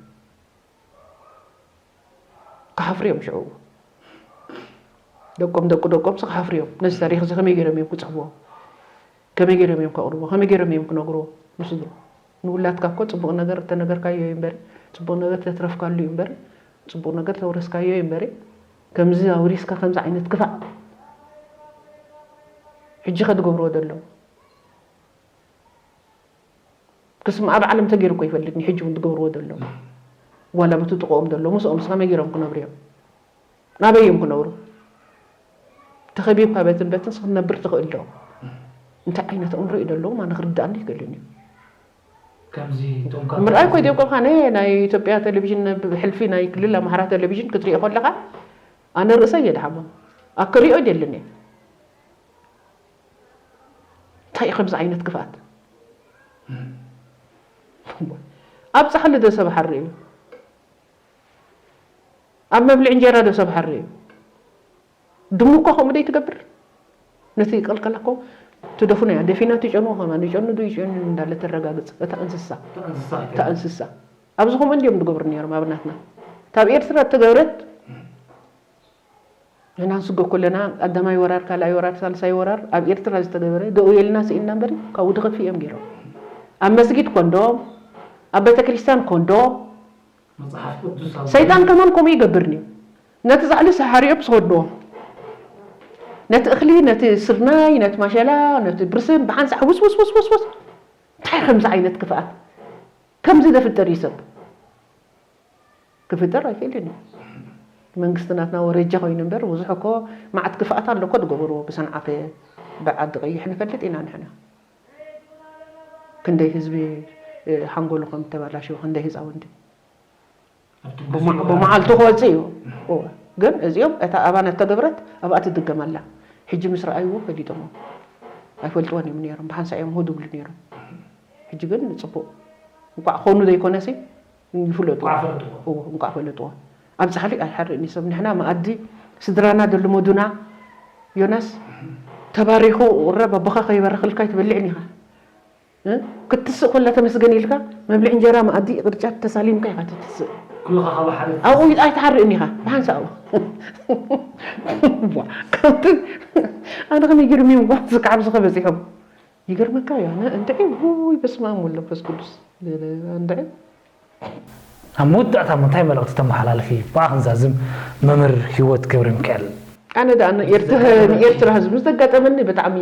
ክሓፍሩ እዮም ሽዑ። ደቆም፣ ደቂ ደቆምሲ ክሓፍሩ እዮም። ነዚ ታሪኽ እዚ ከመይ ገይሮም እዮም ክጽሕፍዎ? ከመይ ገይሮም እዮም ከቕርብዎ? ከመይ ገይሮም እዮም ክነግርዎ? ንሱ ንውላድካ እኮ ጽቡቕ ነገር እተነገርካዮ እዩ እምበሪ፣ ጽቡቕ ነገር ተትረፍካሉ እዩ እምበሪ፣ ጽቡቕ ነገር ተውረስካዮ እዩ እምበሪ፣ ከምዚ ኣውሪስካ ከምዚ ዓይነት ክፋእ ሕጂ ከ ዝገብርዎ ዘለዉ? ክስም ኣብ ዓለም ተገይሩ እኮ ይፈልጥኒ፣ ሕጂ እውን ዝገብርዎ ዘለዉ። ዋላ በቲ ጥቕኦም ዘለዉ፣ ምስኦም ምስ ከመይ ገይሮም ክነብሩ እዮም? ናበይ እዮም ክነብሩ? ተኸቢብካ በትን በትን ክትነብር ትኽእል ዶ? እንታይ ዓይነት ኣእምሮ እዩ ዘለዎም? ኣነ ክርድኣኒ ኣይክእልን እዩ። ከምዚ እቶም ካብ ምርኣይ እኮ ደቆም፣ ኣነ ናይ ኢትዮጵያ ቴሌቪዥን ብሕልፊ ናይ ክልል ኣምሓራ ቴሌቪዥን ክትሪኦ ከለኻ፣ ኣነ ርእሰይ እየ ድሓሞ። ኣክሪኦ ኣይደልን እየ። እንታይ እዩ ከምዚ ዓይነት ክፍኣት? ኣብ ጻሕሊ ዶ ሰብ ሓሪ እዩ? ኣብ መብልዒ እንጀራ ዶ ሰብ ሓሪ እዩ? ድሙ እኮ ከምኡ ደይ ትገብር? ነቲ ቀልቀላ እኮ ትደፉና እያ። ደፊና ትጨንዎ ከማን፣ ይጨኑ ዶ ይጨኑ እንዳለ ተረጋግጽ። እታ እንስሳ፣ እታ እንስሳ እታ ኣይትገብር። እንስሳ። ኣብዚ ከምኡ እንዲዮም ዝገብሩ ነይሮም ኣብ ናትና። ካብ ኤርትራ እተገብረት፣ ንሕና ንስጎ ከለና ቀዳማይ ወራር፣ ካልኣይ ወራር፣ ሳልሳይ ወራር ኣብ ኤርትራ ዝተገበረ፣ ደው ኢልና ስኢንና እምበር፣ ካብኡ ድኸፊ እዮም ገይሮም። ኣብ መስጊድ ኮንዶም፣ ኣብ ቤተክርስትያን ኮንዶም፣ መጽሓፍ ቅዱስ ኣብ ሰይጣን ከማን ከምኡ ይገብር እዩ። ነቲ ጻዕሊ ሰሓሪኦም ዝኸድንዎ፣ ነቲ እኽሊ፣ ነቲ ስርናይ፣ ነቲ ማሸላ፣ ነቲ ብርስን ብሓንሳእ ውስ፣ ውስ፣ ውስ፣ ውስ፣ ውስ። እንታይ ከምዚ ዓይነት ክፍኣት? ከምዚ ዘፍጥር እዩ ሰብ? ክፍጥር ኣይክእልን እዩ። መንግስቲ ናትና ወረጃ ኮይኑ እምበር፣ ብዙሕ እኮ መዓት ክፍኣት ኣሎ እኮ ዝገበርዎ ብሰንዓፈ፣ ብዓዲ ቀይሕ ንፈልጥ ኢና ንሕና። ክንደይ ህዝቢ፣ እ፣ ሓንጎሉ ከም ተበላሸወ፣ ክንደይ ህፃውንቲ ኣብቲ ብመ-፣ ብዙሕ ብመዓልቱ ክወፅእ እዩ። እወ። ግን እዚኦም እታ ኣባና እተገብረት ኣብኣ ትድገም ኣላ። ሕጂ ምስ ረኣይዎ ፈሊጦሞ። ኣይፈልጥዎን እዮም ነይሮም። ብሓንሳእ እዮም ህው ዝብሉ ነይሮም። ሕጂ ግን ጽቡቕ። እንቋዕ ኮኑ ዘይኮነሲ ይፍለጥዎ። እንቋዕ ፈለጥዎ። እወ፣ እንቋዕ ፈለጥዎ። ኣብ ጻሕሊ ኣይሓርቕን እዩ ሰብ። ንሕና መኣዲ ስድራና ደልመዱና፣ ዮናስ፣ ተባሪኹ ቁረብ ኣቦኻ ከይባርኽልካ ኣይትበልዕን ኢኻ። እ? ክትስእ ኮላ ተመስገን ኢልካ፣ መብልዒ እንጀራ መኣዲ ቅርጫት ተሳሊምካ ኢኻ ትትስእ። ኩልኻ ካብ ሓደ ኣብኡ ኣይትሓርቕን ኢኻ፣ ብሓንሳእ ኣብኡ። ዋ፣ ከምቲ ኣነ ከመይ ገይሮም እዮም ጓንዚ ክዓብዙ ከበጺሖም? ይገርመካ እዩ። ኣነ እንድዒ፣ ውይ፣ በስመ ኣብ ወወልድ ወመንፈስ ቅዱስ። እንድዒ። ኣብ መወዳእታ እንታይ መልእኽቲ ተመሓላልፊ? ብኣ ክንዛዝም፣ መምህር ህይወት ገብረሚካኤል። ኣነ ደኣ ንኤርትራ፣ ንኤርትራ ህዝቢ ምስ ዘጋጠመኒ ብጣዕሚ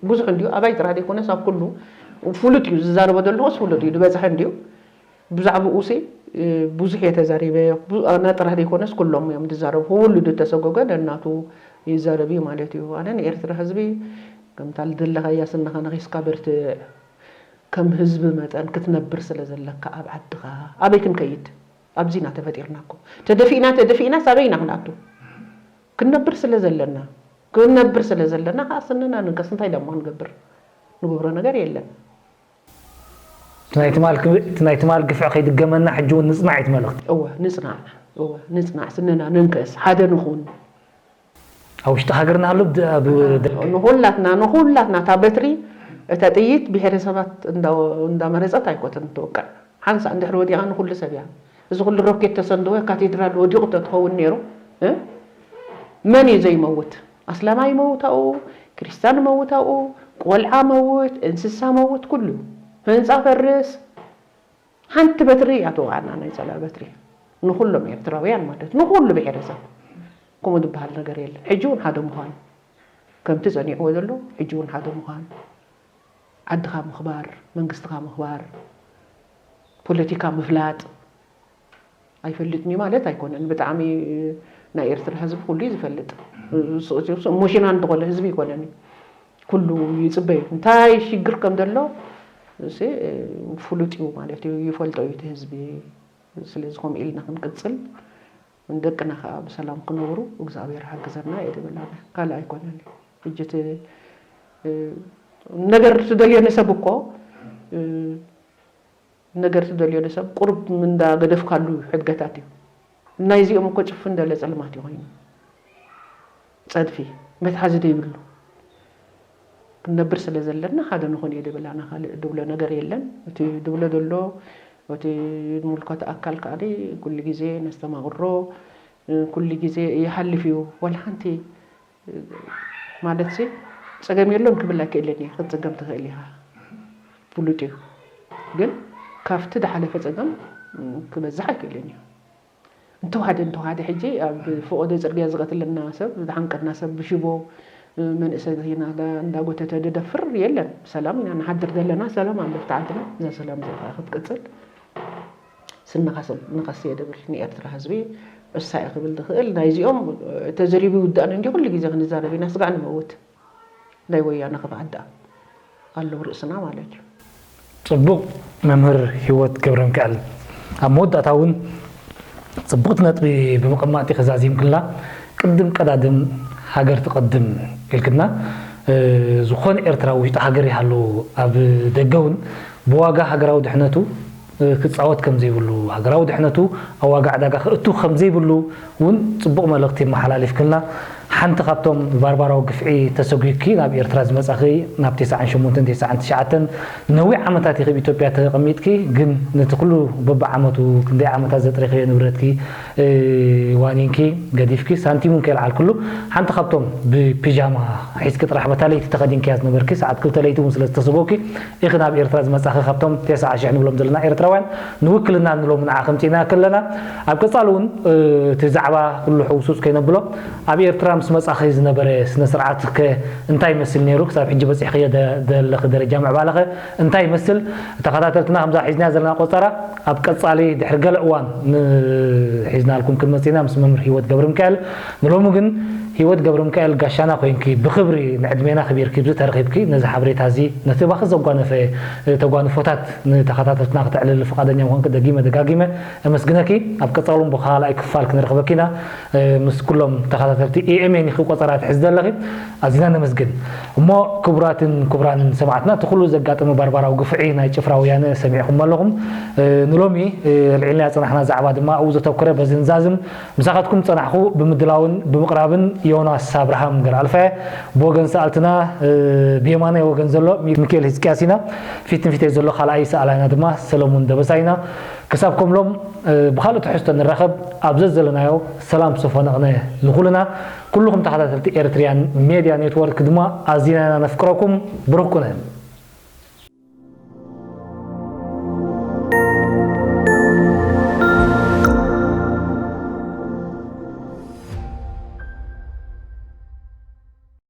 ብዙሕ እንድዩ። ኣባይ ጥራሕ ዘይኮነስ ኣብ ኩሉ ፍሉጥ እዩ። ዝዛረቦ ዘለኹስ ፍሉጥ እዩ። ዝበዝሐ እንድዩ። ብዛዕባኡሲ፣ እ፣ ብዙሕ እየ ተዛሪበ። ቡ-፣ ኣነ ጥራሕ ዘይኮነስ ኩሎም እዮም ዝዛረቡ። ኩሉ ዝተሰጎገ ነናቱ ይዛረብ እዩ ማለት እዩ። ኣነ ንኤርትራ ህዝቢ ከምታ ዝደለኻያ ስንኻ ነኺስካ በርትዕ። ከም ህዝቢ መጠን ክትነብር ስለ ዘለካ ኣብ ዓድኻ፣ ኣበይ ክንከይድ? ኣብዚ ኢና ተፈጢርና እኮ። ተደፊእና፣ ተደፊእናስ ኣበይ ኢና ክንኣቱ? ክንነብር ስለ ዘለና፣ ክንነብር ስለ ዘለና ከኣ ስንና ንንከስ፣ እንታይ ደማ ክንገብር? ንገብሮ ነገር የለን። እቲ ናይ ትማል ክብ-፣ እቲ ናይ ትማል ግፍዒ ከይድገመና ሕጂ እውን ንጽናዕ እዩ እቲ መልእኽቲ። እወ፣ ንጽናዕ። እወ፣ ንጽናዕ። ስንና ንንከስ፣ ሓደ ንኹን። ኣብ ውሽጢ ሃገርና ኣሎ፣ ብ-፣ ኣብ ደገ። ንኹላትና፣ ንኹላትና እታ በትሪ፣ እታ ጥይት ብሄረሰባት እንዳ-፣ እንዳመረጸት ኣይኮተን ትወቅዕ። ሓንሳእ እንድሕሪ ወዲቓ ንኹሉ ሰብ እያ። እዚ ኩሉ ሮኬት ተሰንድወ ካቴድራል ወዲቑ ተትኸውን ነይሩ፣ እ? መን እዩ ዘይመውት? ኣስላማይ መውት ኣብኡ፣ ክርስትያን መውት ኣብኡ፣ ቆልዓ መውት፣ እንስሳ መውት፣ ኩሉ። ህንጻ ፈርስ። ሓንቲ በትሪ እያ ትወቕዓና፣ ናይ ጸላኢ በትሪ። ንኹሎም ኤርትራውያን ማለት፣ ንኹሉ ብሄረሰብ። ከምኡ ዝበሃል ነገር የለን። ሕጂ እውን ሓደ ምዃን። ከምቲ ጸኒዕዎ ዘሎ፣ ሕጂ እውን ሓደ ምዃን። ዓድኻ ምኽባር፣ መንግስትኻ ምኽባር፣ ፖለቲካ ምፍላጥ። ኣይፈልጥን እዩ ማለት ኣይኮነን። ብጣዕሚ ናይ ኤርትራ ህዝቢ ኩሉ እዩ ዝፈልጥ። ስ-፣ ስ-፣ ኢሞሽናል ዝኾነ ህዝቢ ኣይኮነን እዩ። ኩሉ ይጽበ እዩ። እንታይ ሽግር ከም ዘሎ፣ እሲ፣ ፍሉጥ እዩ ማለት እዩ። ይፈልጦ እዩ እቲ ህዝቢ። ስለዚ ከምኡ ኢልና ክንቅጽል፣ ንደቅና ከኣ ብሰላም ክነብሩ እግዚኣብሔር ሓግዘና እየ ዝብል ኣነ። ካልእ ኣይኮነን እዩ። ሕጂ እቲ፣ እ፣ ነገር ትደልዮ ንሰብ እኮ፣ እ፣ ነገር ትደልዮ ንሰብ ቁሩብ እንዳገደፍካሉ እዩ ሕድገታት እዩ። ናይዚኦም እኮ ጭፍን ደለ ጸልማት እዩ ኮይኑ። ጸድፊ፣ መትሓዚ ዘይብሉ። ክንነብር ስለ ዘለና ሓደ ንኹን እየ ዝብል፣ ኣነ ካልእ ድብሎ ነገር የለን። እቲ ድብሎ ዘሎ፣ እቲ ዝምልከቶ ኣካል ከኣ ኩሉ ግዜ ነስተማቕሮ፣ ኩሉ ግዜ ይሓልፍ እዩ። ዋላ ሓንቲ ማለትሲ፣ ጸገም የሎን ክብል ኣይክእልን እየ። ክትጽገም ትኽእል ኢኻ። ፍሉጥ እዩ። ግን ካብቲ ዝሓለፈ ጸገም ክበዝሕ ኣይክእልን እዩ። እንተወሓደ፣ እንተወሓደ ሕጂ ኣብ ፈቐዶ ጽርግያ ዝቐትለና ሰብ፣ ዝሓንቀና ሰብ ብሽቦ፣ መንእሰይ እንዳጎተተ ዝደፍር የለን። ብሰላም ኢና ንሓድር ዘለና፣ ሰላም ኣሎ ኣብቲ ዓድና። እዛ ሰላም እዚኣ ከኣ ክትቅጽል ስንኻ ስን-፣ ንኸስ እየ ድብል። ንኤርትራ ህዝቢ እሳ እየ ክብል ዝኽእል። ናይዚኦም ተዘሪቡ ይውዳእን እንዲዩ፣ ኩሉ ግዜ ክንዛረብ ኢና፣ ስጋዕ ንመውት። ናይ ወያነ ክፍኣት ደኣ ኣለዉ ርእስና ማለት እዩ። ጽቡቕ መምህር ህይወት ገብረሚካኤል፣ ኣብ መወዳእታ እውን ጽቡቕቲ ነጥቢ ብምቕማጥኪ ክዛዚምክልና፣ ቅድም ቀዳድም ሃገር ትቐድም ኢልክና። እ፣ ዝኾነ ኤርትራዊ ውሽጢ ሃገር ይሃሉ ኣብ ደገ እውን ብዋጋ ሃገራዊ ድሕነቱ፣ እ፣ ክጻወት ከም ዘይብሉ፣ ሃገራዊ ድሕነቱ ኣብ ዋጋ ዕዳጋ ከእቱ ከም ዘይብሉ እውን ጽቡቕ መልእኽቲ የመሓላሊፍክልና። ሓንቲ ካብቶም ባርባራዊ ግፍዒ ተሰጒግኪ ናብ ኤርትራ ዝመጻኺ፣ ናብ ተስዓን ሸሞንተን ተስዓን ትሽዓተን ነዊሕ ዓመታት ኢኺ ኣብ ኢትዮጵያ ተቐሚጥኪ፣ ግን ነቲ ኩሉ በብዓመቱ ክንደይ ዓመታት ዘጥረኽዮ ንብረትኪ፣ እ፣ ዋኒንኪ፣ ገዲፍኪ፣ ሳንቲም እውን ከየልዓልክሉ፣ ሓንቲ ካብቶም ብፒጃማ ሒዝኪ ጥራሕ በታ ለይቲ ተኸዲንክያ ዝነበርኪ፣ ሰዓት ክልተ ለይቲ እውን ስለ ዝተሰጎኪ ኢኺ ናብ ኤርትራ ዝመጻኺ። ካብቶም ተስዓ ሽሕ ንብሎም ዘለና ኤርትራውያን ንውክልና ንሎሚ ንዓኺ ኣምጺእና ከለና፣ ኣብ ቀጻሊ እውን፣ እ፣ እቲ ዛዕባ ኩሉ ሕውሱስ ከይነብሎ፣ ኣብ ኤርትራ ምስ መጻኺ ዝነበረ ስነ ስርዓት ከ እንታይ ይመስል ነይሩ? ክሳብ ሕጂ በጺሕክዮ ደ-፣ ዘለኺ ደረጃ ምዕባለኸ እንታይ ይመስል? ተኸታተልትና፣ ከምዛ ሒዝናያ ዘለና ቆጸራ፣ ኣብ ቀጻሊ ድሕሪ ገለ እዋን ን-፣ ሒዝናልኩም ክንመጽእ ኢና ምስ መምህር ህይወት ገብረሚካኤል። ንሎሚ ግን ህይወት ገብረሚካኤል ጋሻና ኮይንኪ፣ ብኽብሪ ንዕድሜና ኣኽቢርኪ፣ ብዚ ተረኺብኪ፣ ነዚ ሓበሬታ እዚ፣ ነቲ ባኺ ዘጓነፈ፣ እ፣ ተጓንፎታት ንተኸታተልትና ክተዕልሊ ፍቓደኛ ምዃንኪ ደጊመ ደጋጊመ እመስግነኪ። ኣብ ቀጻሊ እውን ብኻልኣይ ክፋል ክንረኽበኪ ኢና። እ፣ ምስ ኩሎም ተኸታተልቲ ኤ ኤም ኤን ኢኺ ቆጸራ ትሕዚ ዘለኺ። ኣዚና ነመስግን። እሞ ክቡራትን ክቡራንን ሰማዕትና፣ እቲ ኩሉ ዘጋጠመ ባርባራዊ ግፍዒ ናይ ጭፍራ ወያነ ሰሚዕኹም ኣለኹም። እ፣ ንሎሚ፣ እ፣ ኣልዒልናዮ ዝጸናሕና ዛዕባ ድማ ኣብኡ ዘተኮረ፣ በዚ ንዛዝም ምሳኻትኩም ዝጸናሕኩ ብምድላውን ብምቕራብን ዮናስ ኣብርሃም ገለኣልፋየ፣ ብወገን ሰኣልትና፣ እ፣ ብየማናይ ወገን ዘሎ ሚ-፣ ሚካኤል ህዝቅያስ ኢና። ፊት ንፊተይ ዘሎ ካልኣይ ሰኣላይና ድማ ሰለሙን ደበሳይ ኢና። ክሳብ ከምሎም፣ እ፣ ብኻልእ ትሕዝቶ ንራኸብ፣ ኣብ ዘዘለናዮ ሰላም ሰፈነቕነ ንኹልና። ኩልኹም ተኸታተልቲ ኤርትርያን ሜድያ ኔትወርክ ድማ ኣዚና ኢና ነፍቅረኩም። ብሩኽ ኩነ።